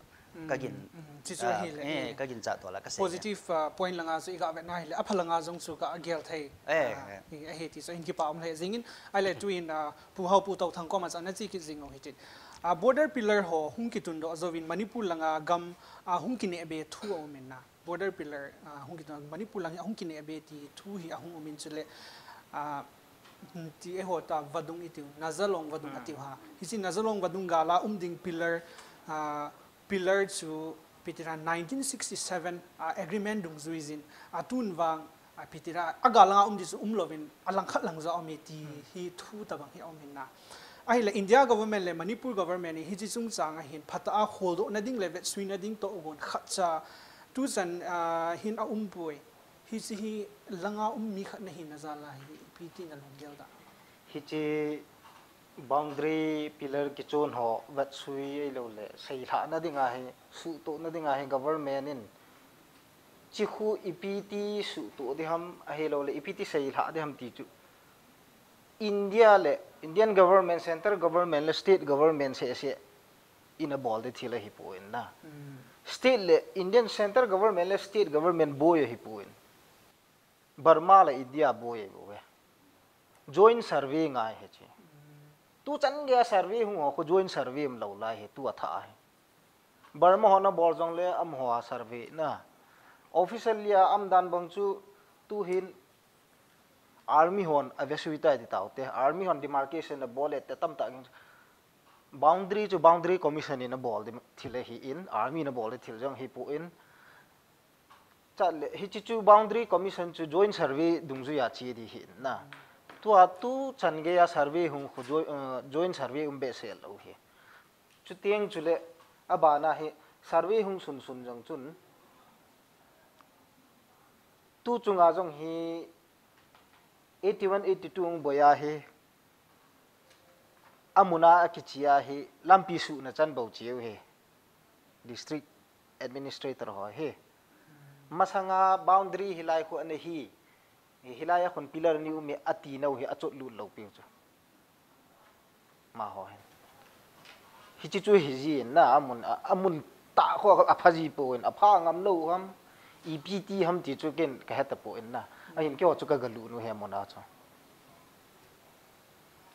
ka gin, hichu ah, ahile, eh, ka ginchat toh la kasei. Positive, ah, point langa chu iga vetna hile, apha langa jong chu ka gel thei. Eh, ah, eh. Hi, ahi ti chu hin kipa um lheh jingin, ahile tuin, ah, Pu Hao, Pu Touthang koma chu ana che kit jing u hitin. A border pillar ho hung kitun doh jouvin Manipur langa gam a hung kineh be thu a um in na. Border pillar a hung kitun Manipur lang hi a hung kineh be ti thu hi a hung um in chule a ti eiho ta vadung i tiu, Nazalong vadung a tiu ha. Hichi Nazalong vadung gal a um ding pillar a pillar chu ipi ti ra nineteen sixty-seven a agreement dungjui jin a tun vang a ipi ti ra a gal langa um di chu um louvin a langkhat lang ja um e ti hi thu tabang hi a um in na. Ahile India government le Manipur government hi hichi chungchang a hin phatah a holdoh na ding le vetsuina ding toh gon khat cha tuchan a hin a um poi. Hichi hi langa um mi khat na hina jal a hi ipi ti na lunggel da. Hichi boundary pillar kichon ho vetsui ahilou le seilhah na ding a hi, suhtoh na ding a hi government in chi khu ipi ti suhtoh di ham ahilou le ipi ti seilhah di ham ti chu India le Indian government, central government le state government seh seh in a bol di thil ahi poi na. State le Indian central government le state government boi ahi poi. Burma le India boi ahi poi. Joint survey ngai hi chi. Tuchan gei a survey hung ho khu joint survey um lou lai hi tu a tha hi. Burma ho na bol jong le amaho a survey na. Officially a um dan bang chu tu hin army hon a vesui tai ti tau te. Army hon demarcation a bol le te tam ta ging. Boundary chu boundary commission in a bol di thil ahi in, army in a bol di thil jong hi poi. Chule hichi chu boundary commission chu joint survey dungjui a chi di hi in na. Tua tuchan gei a survey hung khu joint, uh, joint survey um behseh lou hi. Chuteng chule a bana hi survey hung sun sun jong chun tu chunga jong hi eighty one, eighty two hung boi a hi a mun a a kichi a hi lampi suhna chan bou chiu hi district administrator ho hi. Masanga boundary hilai khu ana hi, hilai a khun pillar ni um e ati nau hi a chot lut lou piu chu. Amaho hin. Hichi chu hi ji in na amun, a, amun tah khu a pha ji poi in, a pha ngam lou ham, ipi ti ham ti chu ken ka he ta poi in na. Ahin keiho chu ka galut u hi amun a chu.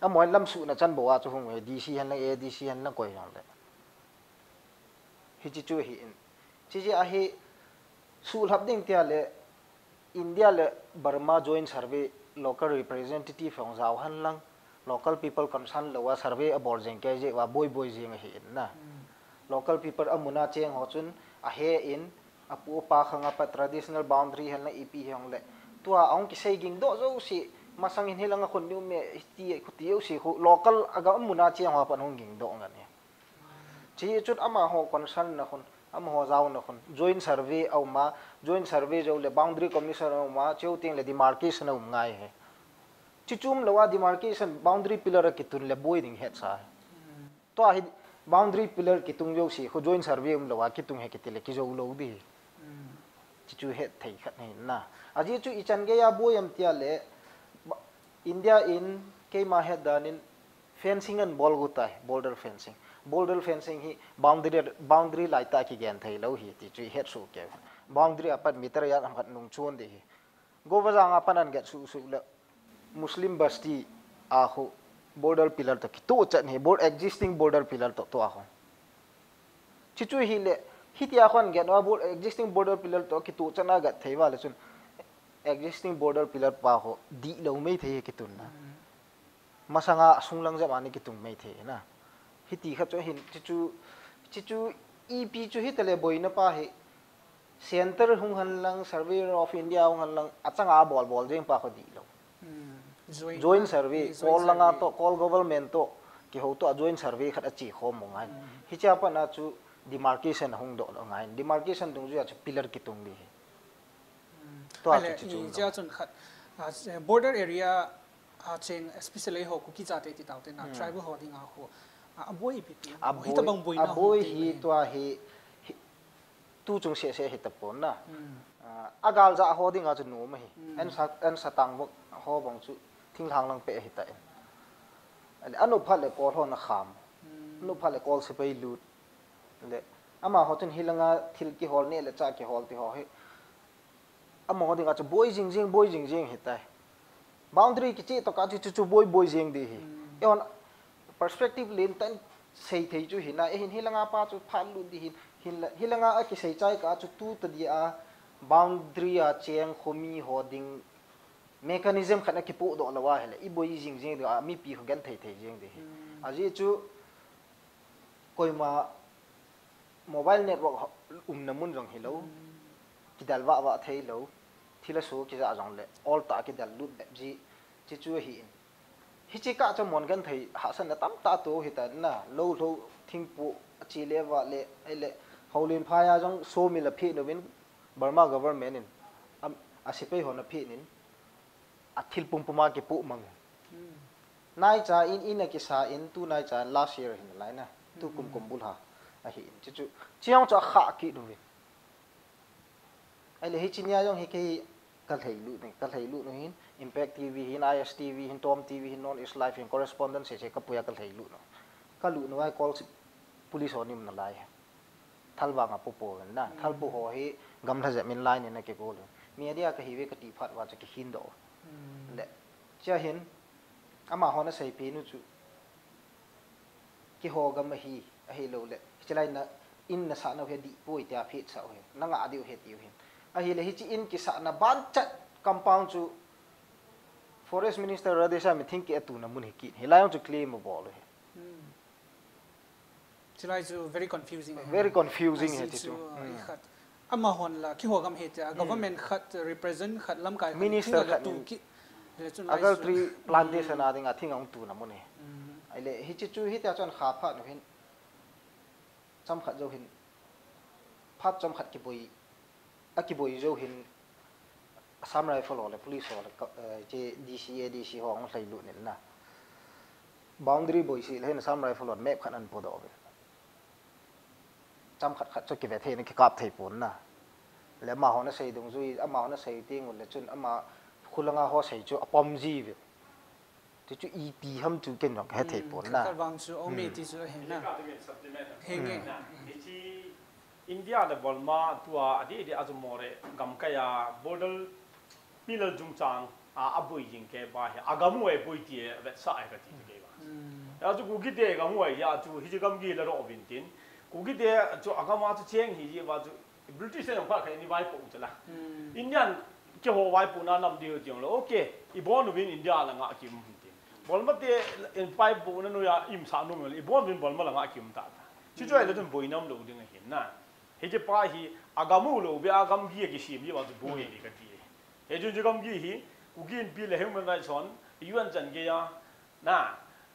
Amaho lam suhna chan bou a chu hung e, D C hen lang, A D C hen lang koi jong le. Hichi chu hi in. Chi ji a hi suhlhap ding tia le India le Burma joint survey local representative hung jao hen lang, local people concern lou a survey a bol jeng kei jeh uva boi boi jeng ahi in na. Local people a mun a cheng ho chun a he in, a pu a pa khang a pat traditional boundary hen lang ipi hi hung le. Tua a hung kisei ging doh jouse, masang in hi lang a khun ni um e, ti, khu ti jouse khu, local a gam a mun a cheng ho a pat hung ging doh ngan e. Chi chun amaho concern na khun, amaho jao na khun, joint survey a um a, joint survey jou le boundary commission a um a, cheu teng le demarcation a um ngai hi. Chi chu um lou a demarcation boundary pillar a kitun le boi ding het sa hi. Tua hi boundary pillar kitung jouse khu joint survey um lou a kitung hi kiti le kijou lou di. Chi chu het thei khat hi na. A ji chu i chan gei a boi am tia le ba-, India in keima het dan in fencing an bol gu tai, border fencing. Border fencing hi boundary, boundary lai ta kigen thei lou hi ti chu i het su ke. Boundary a pat meter ya am khat nung chun di hi. Govajang a pat an get su su le Muslim basti a khu border pillar to kituh chan hi, bor-, existing border pillar to, to a khu. Chi chu hi le, hiti a khun get wa bor-, existing border pillar to kituh chan a get thei va le chun existing border pillar pa khu di lou mai thei kitun na. Masanga sunglang jep a ni kitung mai thei na. Hiti khat chu hin, chi chu, chi chu ipi chu hi tale boina pa hi. Center hung hen lang, Surveyor of India hung hen lang, a chang a bol bol jeng pa khu di lou. Joint survey, Kol langa to, Kol government to, kihou to a joint survey khat a chi khom mo ngai. Hiche a pat na chu demarcation hung doh lou ngai. Demarcation dungjui a chu pillar kitung di hi. Tua chu chu chu chun khat, a, border area a cheng, especially ho Kuki chate ti tau te na, tribal ho ding a ho, a, a boi ipi pi. A boi, a boi hi tua hi, hi, tu chung se se hi ta pon na. A, a gal ja ho ding a chu nu ma hi. En sa, en sa tang vok ho bang chu thinglhang lang pe hi ta in. Anu phat le Kol ho na kham. Anu phat le Kol sepai lut. Le, amaho chun hilanga thil kihol ne le cha kihol ti ho hi. Amaho dinga chu boi jing jing, boi jing jing hi tai. Boundary kichi to ka chu chu chu boi boi jing di hi. Ehon perspective len tan Seithei chu hina, eh, hin hilanga pa chu phat lut di hin, hin la, hilanga a kisei chai ka chu tu ta di a, boundary a cheng khomi ho ding mechanism khat a kipoh doh lou a hile, i boi jing jing di a, mipi ho genthei thei jing di hi. Hmm. Ajeh chu, koima mobile network ho, umna mun jong hilou, Hmm. kidel vah vah thei lou, thil a so kija jong le, ol ta kidel lut bep ji, chi chu hi in. Hichi kah chu mon genthei hahsatna tamtah tou hita na, lou lou thingpu a chi le va le, ai le, Houlen phai a jong sawmill a phet uvin Burma government in, am, a sepai hon a phet in, a thil pumpum a kipoh mang. Hmm. Naicha in, in a kisa in, tu naicha last year hin lai na, tu Hmm. kum kum bul ha, ahi in, chu chu, chiang chu a kha kit uvin. Ai le, hichi nia jong hi kei ka lhei lut ne, ka lhei lut nu hin, Impact T V hin, I S T V hin, Tom T V hin, North East Live hin, correspondent se se ka puia ka lhei lut nu. Ka lut nu ai call si police ho nim na lai. Thal vang a pu po na, thal pu ho hi gamla jep min lai ni na ke ko lu. Media ka hi ve ka ti phat va cha ki hin do. Hmm. Le, chia hin, ama ho na sei pi nu chu. Keiho gam ahi, ahilou le, hichi lai na, in na sah nau hi dih poi tia phet sah u hi, na ngah diu hi tiu hin. Ahile hichi in kisah na ban chat compound chu Forest Minister Radheshyam in thing ki atu na mun hi kit, hilai jong chu claim a bol u hi. Hmm. Chilai chu very confusing ahi. Very confusing ahi Ajeh chi chu, chu. Hmm. I khat. Amahon la, keiho gam hi tia, Hmm. government khat, represent khat, lamkai khat, Minister thing a khat tu in. Ki. Hile chun Agar lai tree su. plantation Hmm. a ding a thing a hung tu na mun hi. Hmm. Ahile, hichi chu hitia chun kha phat nu hin. Chomkhat jou hin. Phat chomkhat kiboi. A kiboi jou hin. Assam Rifle ho le, police ho le, ka, eh, che D C, A D C ho hung lhai lut nin na. Boundary boi si le hin Assam Rifle ho map khat an po do ve. Chomkhat khat chu kive thei na kikap thei pon na. Le ama ho na sei dungjui, ama ho na sei ting u le chun ama khulanga ho sei chu a pom ji ve. Chu chu ipi ham chu ken jong ka he thei Hmm, pon kha na. kha vang chu om Hmm. ti chu ahi na. Ka tu min supplement. Henge. Hmm. Na, hichi India le Burma tua a di di a chu more gam kai a border pillar jungchang a, a boi jing ke ba hi. A gam u a boi ti a vetsah a ka ti tu ke ba. Hmm. Ya chu Kuki te gam u a ya chu hichi gam gi la ro vin tin. Kuki te chu a gam a chu cheng hi ji ba chu British te jong phat khat in i vaipoh u chu la. Hmm. Indian keiho vaipohna nam diu ti jong le, okay, i bon uvin India la ngah kim tin. Burma te in vaipohna noiya i um sah nom le, i bon uvin Burma la ngah kim ta ta. Chu chu Hmm. ahile chun boi nam lou ding ahi na. Hichi pa hi a gam u lou beh a gam gi a kisem ji ba chu boi Hmm. ni ka ti. Hichun chu gam gi hi, Kuki Inpi le Human Rights hon, U N chan gei a, Na,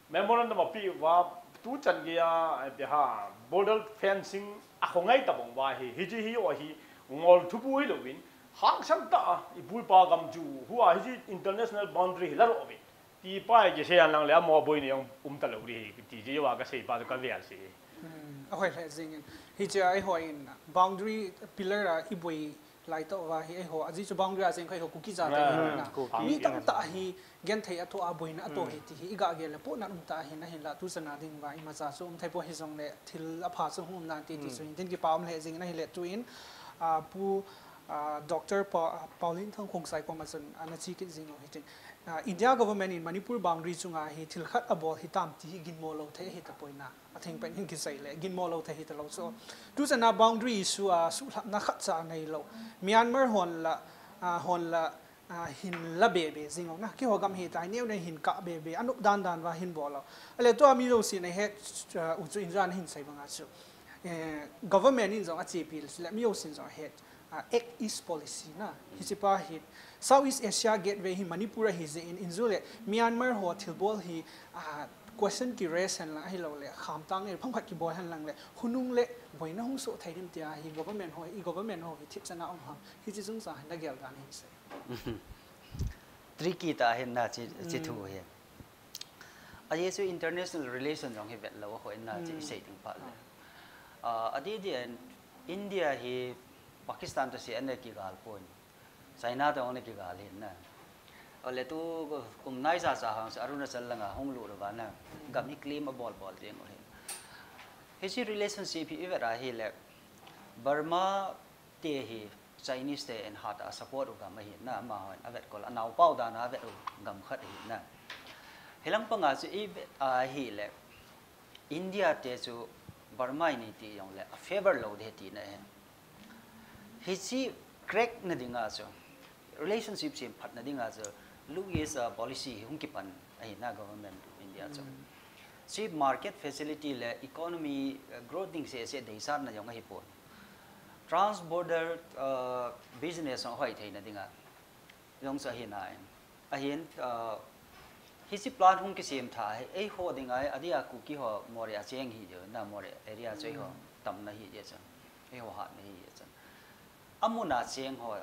memorandum a pi uva, tu chan gei a, eh, pi ha, border fencing a khongai ta bang uva hi, hichi hi o hi, ngol thupu hi louvin, hangsan tah a, i pu i pa gam chu, hua hichi international boundary hi la ro vin. Ti pa hi kisei an lang le, amaho boi ni jong um ta lou ri hi, ti chi uva ka sei pa chu ka vel si. Hmm, a hoi le jing in. Hichi a i hoi in, boundary pillar a i boi Lai tah uva hi eiho, ajeh chu boundary a cheng kha eiho Kuki jat Ah, ahi na. Kuki. Mi tamtah hi genthei a thoh a boina a toh Hmm. hi ti hi i ga gel le poh nan um ta ahi na hinla tu chana ding uva imacha chu um thei poi hijongle thil apha chu hung um nan ti ti Hmm. chu hin tin kipa um le jing in ahile tu in, ah, Pu, ah, Doctor Pa-, ah, Paulin Thangkhong Sai koma chun ana chi kit jing u hitin. Ah, India government in Manipur boundary chunga hi thil khat abol hitam ti hi ginmo lou thei ahi tapoi na. A theng pen hin kisei le, ginmo lou thei hita lou chu. Tu chana boundary issue a suhlhapna khat cha nei lou. Myanmar hon la, ah, hon la, ah, hin la be be jing lou na. Keiho gam hi tai neo nei hin kah be be, a nop dan dan uva hin bol lou. Ale tua mi jousen a het, ah, u chu in jan hin sei banga chu. Eh, government in jong a chepi le, mi jousen jong a het. Ah, Act East Policy na, hichi pa hi South East Asia Gateway hi Manipur ahi jeh in, in jong le Myanmar ho thilbol hi, ah, question ki raise hen lang ahilou le, khamtang le, phamkhat kibol hen lang le, hunung le, boina hung soh thei dim tia hi government ho, i government ho hi thip chana um ham, hichi jung sa hen na gel dan hin sei. Tricky tah hin na chi, chi thu Hmm. hi. Ajeh chu international relation jong hi vet lou a hoi na chi Hmm. i sei ding phat le. Ah, adeh deh in India hi Pakistan toh se ana kigal pon. China toh ana kigal hin na. Ale tu kum nai cha cha hang chu Arunachal langa hung lut uva na. Gam hi claim abol bol ding u hin. Hichi relationship hi i vet a hile Burma te hi Chinese te in hat a support u gam ahi na, amahon a vet kol, a naopa u dan a vet u gam khat ahi na. Hilang panga chu i vet a hile, India te chu Burma in eiti jongle a favor lou ding tina ahi. Hiche crack na dinga chu, relationship semphat na dinga chu, Look East, uh, policy hi hung kipan ahi na government India chu. Hiche market facility le economy, uh, growth ding sese deisahna jong ahipon. Trans border, uh, business jong hoi theina dinga jong chu ahi nai. Ahin, uh, hiche plan hung kisem tha hi, eiho dinga hi, adia Kuki ho Moreh a cheng hi jeh, na Moreh area chu eiho tamna hi jeh chun, eiho hatna hi jeh chun. Amun a cheng ho,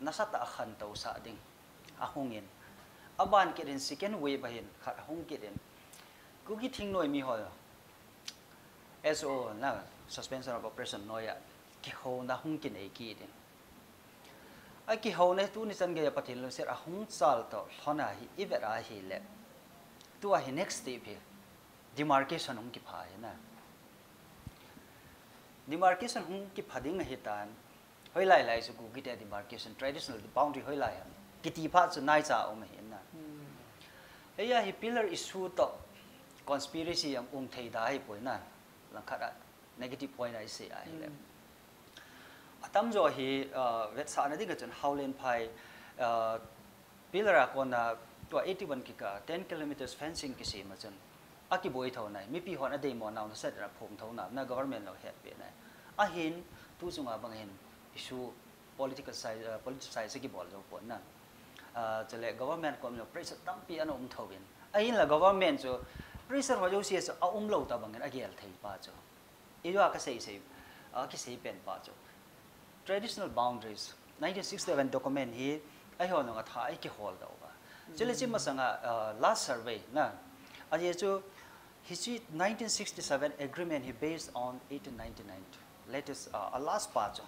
nasatah a khantou sah ding, ahung in. Aban kit in second wave ahin, khat ahung kit in. Kuki thingnoi mi ho, S O O na, suspension of operation noiya, kihouna hung kinei kit in. Akihouna tuni chan geiya Pathen lungset ahung chal toh lhon ahi, ivet ahile. Tua hi next step hi, demarcation hung kipha hi na. Demarcation hung kipha ding ahitan, hoilai lai chu Kuki te demarcation, traditional boundary hoilai ham. Kiti phat chu naicha um ahi na. Hiya hi pillar issue toh conspiracy jong um thei da ahipoi na. Langkhat a negative point a isei ahile. Atamjo hi, uh, vetsahna dinga chun Howland Phai, uh, pillar a kona tua eighty-one kikah ten kilometers fencing kisem a chun akiboi thou nai, mipi hon adeimo nau nasatah a phongthou nau na government lou hetpeh nai. Ahin, tu chunga bang hin issue political side, uh, political side se kibol jou pon na. Uh, chule government kom jong pressure tampi ana um thouvin. Ahinla government chu pressure ho jouse chu aum lou tabang in agel thei pa chu. Ijeh a kasei sei, uh, kisei pen pa chu. Traditional boundaries, nineteen sixty-seven document hi, eiho nunga tha eikihol doh uva. Chule hiche masanga, uh, last survey na. Ajeh chu, hiche nineteen sixty-seven agreement hi based on eighteen ninety-nine. Latest, uh, a last pa chu.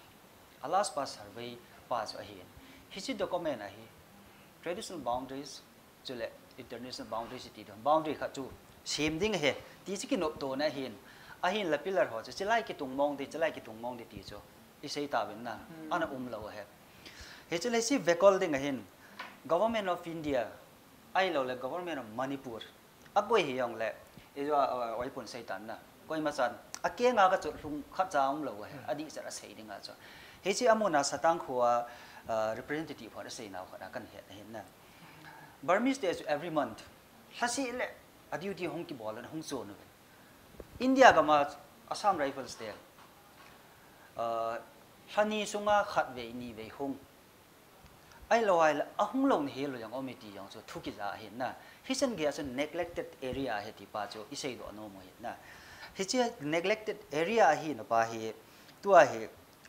A last pa survey pa chu ahin. Hiche document a hi, traditional boundaries, chule international boundaries ti ding. Boundary khat chu sem ding ahi, ti chu kinoptona ahin. Ahinla pillar ho chu, chulai kitung mong ding, chulai kitung mong ding ti chu isei tauvin na, ana um lou ahi. Hichule hiche vekol ding ahin, Government of India, ahiloule Government of Manipur, akoi hijongle, ijeh a, uh, oipun seitan na. Koima chan, akenga kachot lhung khatcha um lou ahi, adih chet a sei dinga chu. Hiche amun a Satang khoa, uh, representative hon asei nau khat a kahin het ahin na. Burmese te chu every month, lhaseh le a duty hung kibol le hung chon uvin. India gam a Assam Rifles te, uh, lhani sunga khatvei nivei hung. Ahilou ahile ahung lou nahel lou jong um e ti jong chu thu kija ahin na. Hichan geiya chu neglected area ahi ti pa chu isei doh nom u ahin na. Hiche neglected area ahina pa hi, tua hi,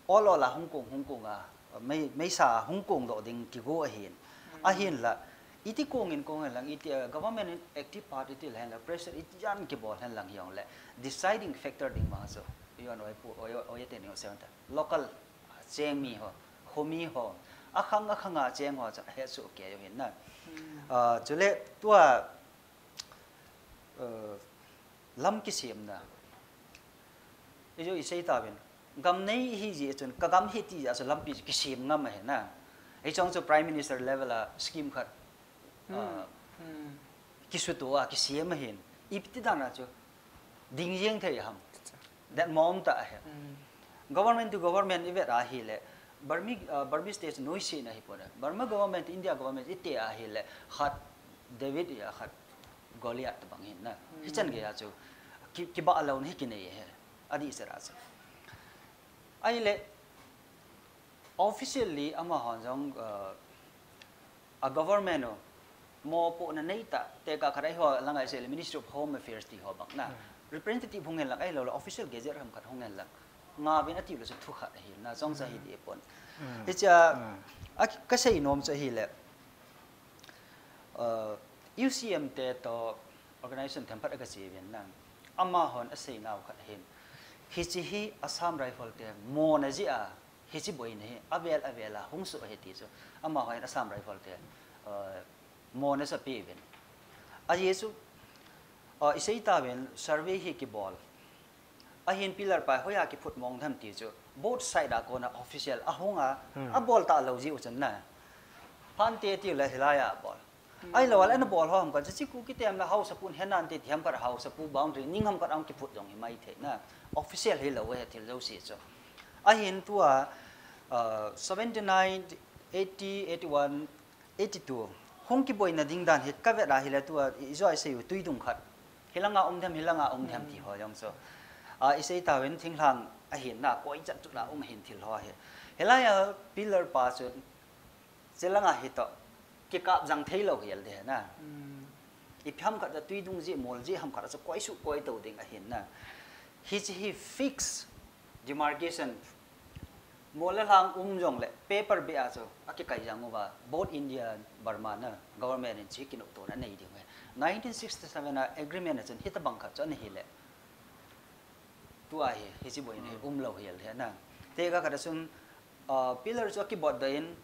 ol ol a hung kong, hung kong a, mei, meisa a hung kong doh ding kigo ahin. Ahinla, iti kong in kong hen lang, iti, uh, government in active part iti la hen lang, pressure iti jan kibol hen lang hijongle, deciding factor ding ma chu, ijon oi pu, oi, oi, oi te ni o seven ta. Local cheng mi ho, khomi ho, akhang akhang a cheng ho chu ahetsoh kei u ahin na. Ah, chule tua, eh, lam kisemna. Ijeh isei tauvin. Gam nei ihi jeh chun, kagam ahi ti jeh a chu lampi chu kisem ngam ahi na. Hichong chu Prime Minister level a scheme khat, ah, kisuto a kisem ahin. Ipti dan a chu ding jeng thei ham. That mom ta ahi. Government to government ivet ahile, Burmese, uh, Burmese te chu noise na hi pon. Burma government, India government ite ahile, khat David ya khat Goliath bang hin na. Hichan geiya chu ki, kibah lou na hi kinei ahi. Adih sera chu. Ahile, officially amahon jong, uh, a government u, mopohna neitah, tekah khat ahi ho lang a isei le Ministry of Home Affairs ti ho bang na. Representative hung hen lang, ahiloule official gazette ham khat hung hen lang. Ngauvin ati lou chu thu khat ahi na, chong cha hi dih pon. Hichea, a, kasei nom chu ahile, uh, U C M te toh organization themkhat a kache uvin na. Amahon asei nau khat ahin. Hiche hi Assam Rifle te mona jeh a, hiche boina hi avel avel a hung soh ahi ti chu. Amahon Assam Rifle te, uh, mona sa pe uvin. Ajeh chu, uh, isei tauvin survey hi kibol. Ahin pillar pa hoiya kiphut mong tham ti chu. Both side a kona official ahung a, abol talou jeh u chun na. Phante tiu le hilai a abol. Ahilou le ana bol ho ham khat chu, chu Kuki tem la Haosapu in henan te ti ham khat, Haosapu boundary ning ham khat a hung kiphut jong hi mai thei na. Official hilou e thil jouse chu. Ahin tua, uh, seventy nine, eighty, eighty one, eighty two. Hung kiboina ding dan hi ka vet a hile tua, i jo i sei u Tuidung khat. Hilanga um dem, hilanga um dem ti ho jong chu. A, i sei tauvin thinglhang ahin na, koi chat chu la um hin thil ho hi. Hilai a pillar pa chu, Chilanga hi toh, kikap jang theilou hi al de na. Ipi ham khat a Tuidung jeh, Mol jeh ham khat a chu koi suh koi tou ding ahin na. Hiche hi fix demarcation. Mol le lhang um jong le paper beh a chu akikai jang uva, both India and Burma na government in chu kinoptona anei ding uve. Nineteen sixty seven a agreement a chun hitabang khat chu ana hi le. Tua hi, hiche boina hi umlou hi al de na. Tekah khat a chun, uh, pillar chu akibot doh in,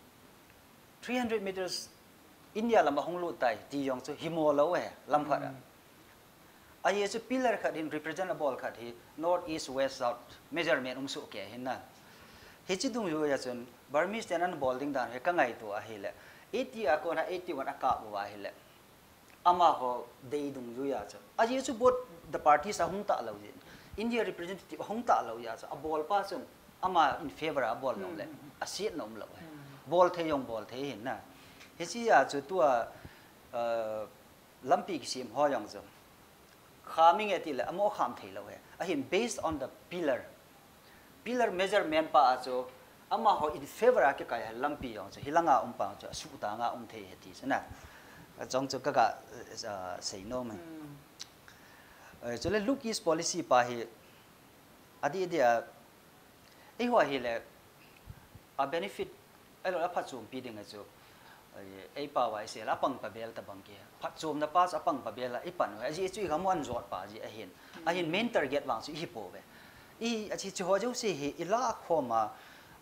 three hundred meters India lam a hung lut tai, ti jong chu hi mo lou e, lam khat a. Ahi chu pillar khat hin represent a bol khat hi, north, east, west, south, measurement um soh kei hin na. Hiche dungjui a chun, Burmese ten ana bol ding dan hi ka ngaito a hile. Eighty a kona eighty one a kap uva hile. Amaho dei dungjui a chu. Ajeh chu both the parties a hung talou jeh in. India representative a hung talou jeh a chu. A bol pa chun ama in favor a bol nom le. A siet nom lou. Bol thei jong bol thei hin na. Hiche a chu tua, uh, lampi kisem ho jong chu. Kham inge ti le, amo kham thei lou he. Ahin based on the pillar. Pillar measurement pa a chu, amaho in favor a kikai he lampi jong chu, hilanga um pa chu, asuh tanga um thei he ti chu na. Jong chu ka ga, uh, sei nom e. Eh, chule look east policy pa hi, adih dih a, eiho hile, a benefit, ahilou le aphatchompi ding a chu, eh, ei pao a i sei le apang pabel tabang kei. Phatchomna pa chu apang pabel a i pan u. Ajeh chu i gam u an jot pa jeh ahin. Ahin main target vang chu i hi pouve. I, ajeh chu ho jouse hi i la khom a,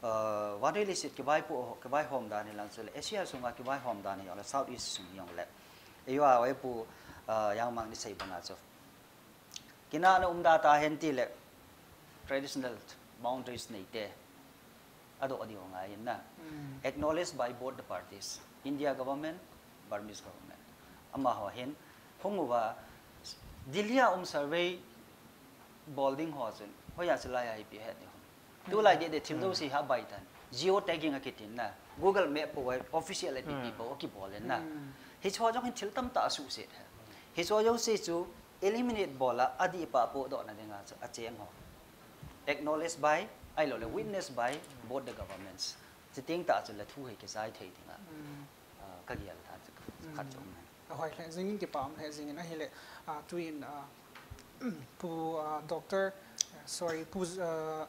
eh, vanrei leiset kivaipo, kivaihom dan hi lang chule Asia sunga kivaihom dan hi jong le South East sung hi jong le. Eiho a, eipu, eh, Yangmang in i sei bang a chu. Kinahna um da ta hen ti le traditional boundaries nei te. Adoh diu ngai in na. Acknowledged by both the parties. India government, Burmese government. Amaho hin hung uva Delhi a um survey bol ding ho chun. Hoiya chu lai a ipi het ding. Tulai deh deh thil jouse hi abai tan. Geotagging akitin na. Google Map po a official app po akibol in na. Hiche ho jong hin thil tamtah asuhset he. Hiche ho jouse chu eliminate bol a adih pa apohdohna dinga chu acheng ho. Acknowledged by, ahilou le witnessed by both the governments. Chuteng tah chu le thu hi kijai thei dinga. Ah, ka gel dan chu khat chu um e. Ahoi le, jingin kipa um le, jingin ahile, ah, tuin, ah, Pu, ah, Doctor, ah, sorry, Pu, ah,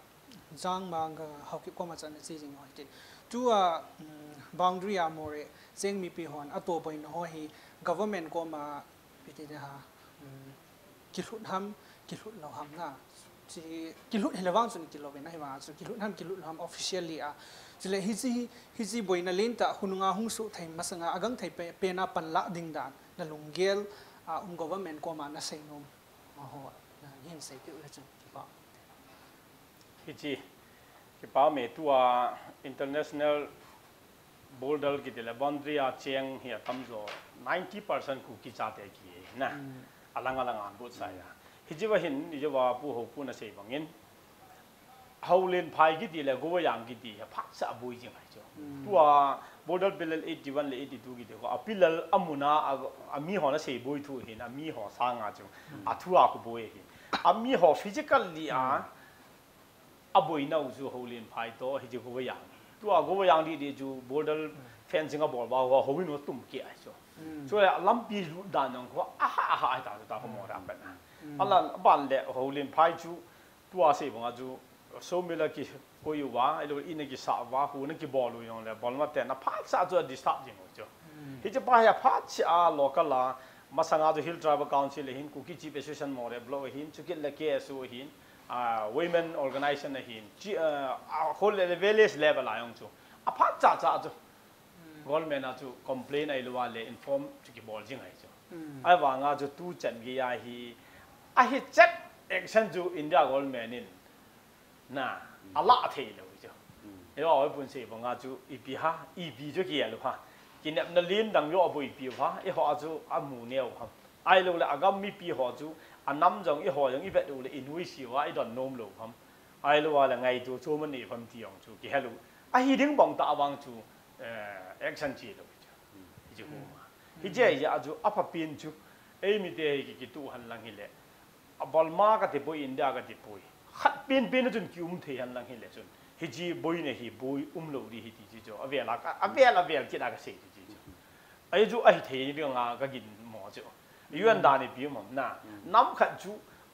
Jangmang, ah, Haokip koma chan na chi jing hoi tin. Tua, mm, boundary a Moreh cheng mipi hon atoh boina ho hi government koma ipi ti ding ham, mm, kilhut ham, kilhut lou ham na. Chi kilhut hile vang chun kilou ve na hi vang chu kilhut ham, kilhut lou ham officially a. Chule hiche, hiche boina lentah hunga hung soh thei masanga agangthei pe, pen a panlah ding dan. Na lunggel a um government koma na sei nom. Maho, na hin sei peh u le chun kipa. Hiche, kipa me tua international border kiti le boundary a cheng hi atamjo ninety percent Kuki chate kihi na. Alang alang a both side a. Hiche va hin, hiche va Pu Haopu na sei bangin. Houlenphai kiti le Govayang kiti hi phatcha a boi jing ahi chu. Tua border pillar eighty one le eighty two kiti ko a pillar a mun a, a, a mi ho na sei boi thu hin a mi ho sanga chu. A thu a khu boi hin. A mi ho physically a, a boina u chu Houlenphai toh hiche Govayang. Tua Govayang didi chu border fencing a bol va ho, houin u tum kei ahi chu. Chu le lampi lut dan jong khu aha aha ahi ta chu ta khu mo ram ban. Alan ban le Houlenphai chu Tua sei banga chu, sawmill a kikoi uva, ahilou in a kisah uva, hu na kibol u jong le, bolma ten aphatcha chu a disturb jing u chu. Hiche pa hi aphatcha a local a, masanga chu Hill Tribal Council ahin, Kuki Chief Association Moreh Block ahin, chukit le K S O ahin, ah, Women Organization ahin, chi, ah, a whole le village level a jong chu. Aphatcha cha chu. Government a chu complain ahilou a le inform chu kibol jing ahi chu. Ahivanga chu tuchan gei a hi, ahi chet action chu India government in na, ala thei lou chu. Eiho, eiho pun sei banga chu ipi ham, ipi chu kilu ham. Kinepna lien dang joh aboipiu ham, eiho a chu amu neo ham. Ahilouleh agam mipi ho chu, anam jong eiho jong ivet uleh inuisat uva idon nom lou ham. Ahilouleh ngaito chu mani ham ti jong chu kihel u. Ahi ding bang tah vang chu, eh, action che lou chu. Hichu huma. Hiche ahi a chu aphapen chu, eimite hi ki, kituh henlang hileh. A Burma kati poi, India kati poi. Khat penpen a chun kium thei henlang hileh chun. Hiche boina hi boi umlou ding ahi ti chu chu. Avel a ka, avel, avel kit a kasei chu chu. Ahi chu ahithei dinga kaginmo chu. U N dan ipi um ham na. Nam khat chu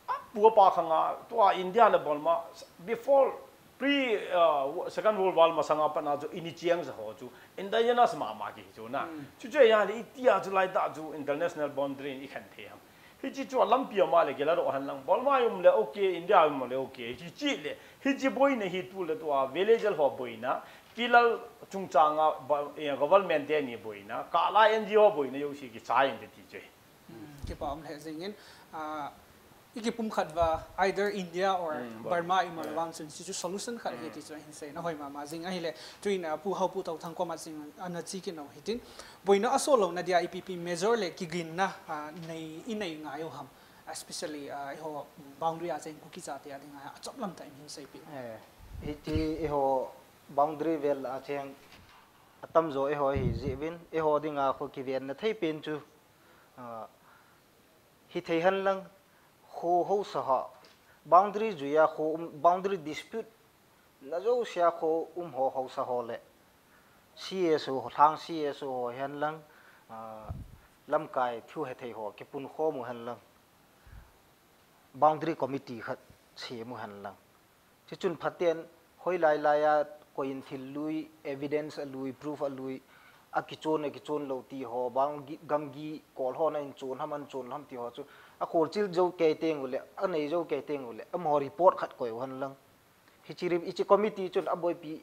apu apa khanga tua India le Burma before pre, uh, Second World War masanga pat a chu ini cheng sa ho chu indigenous mama kihi chu na. Chuche ahileh itia chu laitah chu international boundary in ikhen thei ham. Hiche chu alampi ama le kila doh henlang. Burma um le okay, India um le okay. Hiche le, hiche boina hi tu le tua village ho boina. Kilal chungchanga ba, eh, government teni boina. Kala N G O boina jouse kichai inte ti chu. Kipa um lheh jengin, ah, ikipumkhat uva either India or Burma imu le vang chun hichu solution khat ahi ti chu ahin sei na hoi mama jing ahileh, tuin, ah, Pu Haopu Touthang koma jing ana che kit nau hitin. Boina asollouna dia ipi ipi measure le kiginna, ah, nei, inei ngai u ham. Especially, ah, eiho boundary a cheng Kuki chate a dinga achom lam tah in hin seipeh. Eh, hiti eiho boundary vel a cheng atamjo eiho ahi jeh uvin, eiho dinga kho kivenna thei pen chu, ah, hithei henlang, kho haosa ho, boundary juia kho um, boundary dispute na jousea kho um ho haosa ho le, C S O, lhang C S O ho henlang, ah, lamkai thu hethei ho kipunkhom u henlang, boundary committee khat sem u henlang. Chuchun phaten hoilai laia koiin thil lui, evidence alui, proof alui, akichon, akichon lou ti ho, bang gi, gamgi kol hon ahin chon ham, ahin chon lou ham ti ho chu, akholchil jou kei teng uleh, anei jou kei teng uleh, amaho report khat koi u henlang. Hiche re-, hiche committee chun aboipi,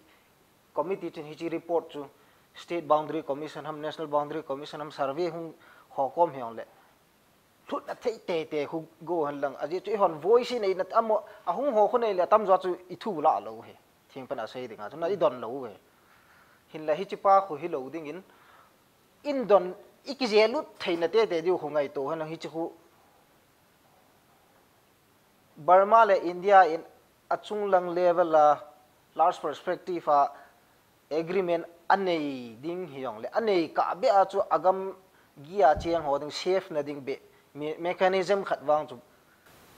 committee chun hiche report chu State Boundary Commission ham, National Boundary Commission ham, survey hung ho kom hijongleh lhutna thei teitei khu go henlang. Ajeh chu eihon voice inei na amo, ahung ho khu neile atamjo chu ithu lah lou ahi. Thengpen a sei dinga chu na idon lou ahi. Hinla hichepa khu hilou dingin, indon, ikijehlut theina teitei diu khu ngaito henlang hiche khu. Burma le India in achunglang level a large perspective a agreement anei ding hijongle, anei kah beh a chu agamgi a cheng ho ding safe na ding beh me-, mechanism khat vang chu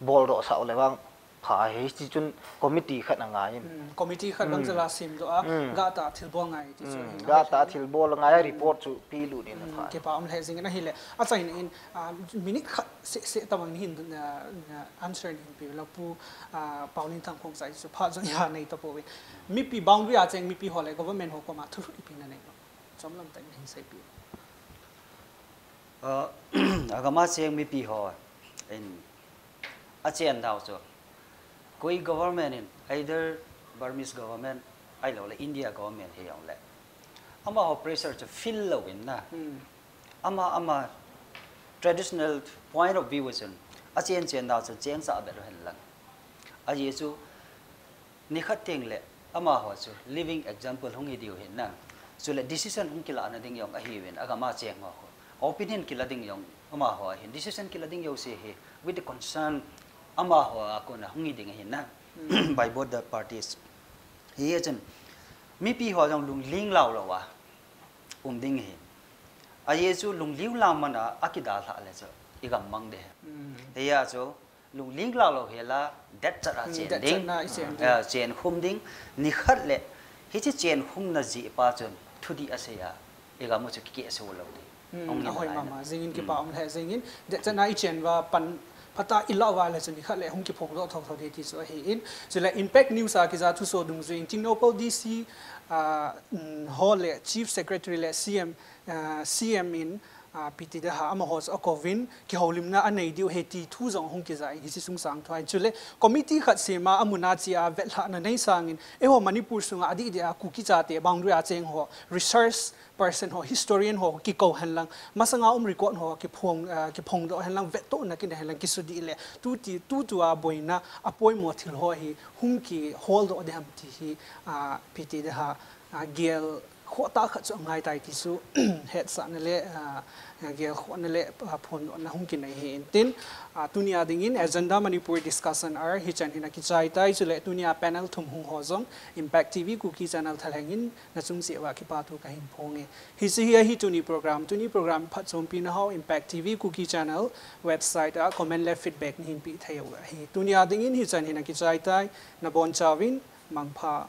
boldoh sah le vang pha ahi, hiche chun committee khat angai in. Hmm, committee khat vang chu la semdoh a, gah tah a thilbol ngai ti chu ahi. Gah tah a thilbol angai a, report chu pelut in apha. Kipa um lheh jingin ahile, achaina in, ah, minute khat seh seh tabang nahin, ah, ah, answer nahin pe u le Pu, ah, Paolin Thangphong cha chu phat jong iha nei tapouve. Mipi boundary a cheng mipi ho le government ho koma thulhut ipi nanei u? Chomlam tah in nahin seipeh. Ah, agam a cheng mipi ho in achen dau chu, koi government in, either Burmese government, ahilouleh India government hijongle, amaho pressure chu feel louvin na. Ama, ama traditional point of view chun, achen chen dau chu cheng cha beh lou henlang. Ajeh chu, nikhat tengle amaho chu living example hung hi diu ahin na. Chule decision hung kilahna ding jong ahiuvin, agam a cheng ho khu. Opinion kila ding jong amaho ahin, decision kila ding jouse hi with the concern amaho a kona hung hi ding ahin na. By both the parties. Hijeh chun mipi ho jong lungling lau lou a um ding ahi. Ajeh chu lungling lau man a akidalhah le chu igam mang ding ahi. Hijeh a chu lungling lau lou hela, detchat a chen ding. Detchat na ichen ding. Ah, chen khum ding. Nikhat le, hiche chen khumna jeh pa chun thudih asei a, igam u chu kikehsou lou ding. Ahoi mama, jingin kipa um lheh jingin, detchat na ichen uva pan phatah ilah uva le chun nikhat le hung kiphongdoh thotho ding ti chu ahin. Chule Impact News a kija thuso dungjuiyin, Tengnoupal D C, ah, um, ho le Chief Secretary le C M, ah, C M in, ah, P T Deha amaho chu akouvin, kihoulimna anei diu ahi ti thu jong hung kija in, hiche sungsang thu ahin. Chule committee khat sem a, amun a che a vetlhahna nei sangin, eiho Manipur sunga adih dih a Kuki chate boundary a cheng ho, research person ho, historian ho kikou henlang, masanga um record ho kiphong, ah, kiphongdoh henlang, vettohna kinei henlang, kisudih le tuti, tutua boina apoimo thil ho hi hung kiholdoh ding ham ti hi, ah, P T Deha, ah, gel khohtah khat chu angai tai ti chu hetsahna le, ah, gelkhohna le, ah, phondohna hung kinei hi intin, ah, tunia dingin Agenda Manipur Discussion Hour hichan hin akichai tai, chule tunia panel thum hung ho jong Impact T V Kuki Channel thalheng in nachung cheh uva kipathu kahin phong e. Hiche hi ahi tuni program, tuni program phatchompi nahou Impact T V Kuki Channel website a comment le feedback nahin peh thei u ahi. Tunia dingin hichan hin akichai tai, nabonchauvin mangpha.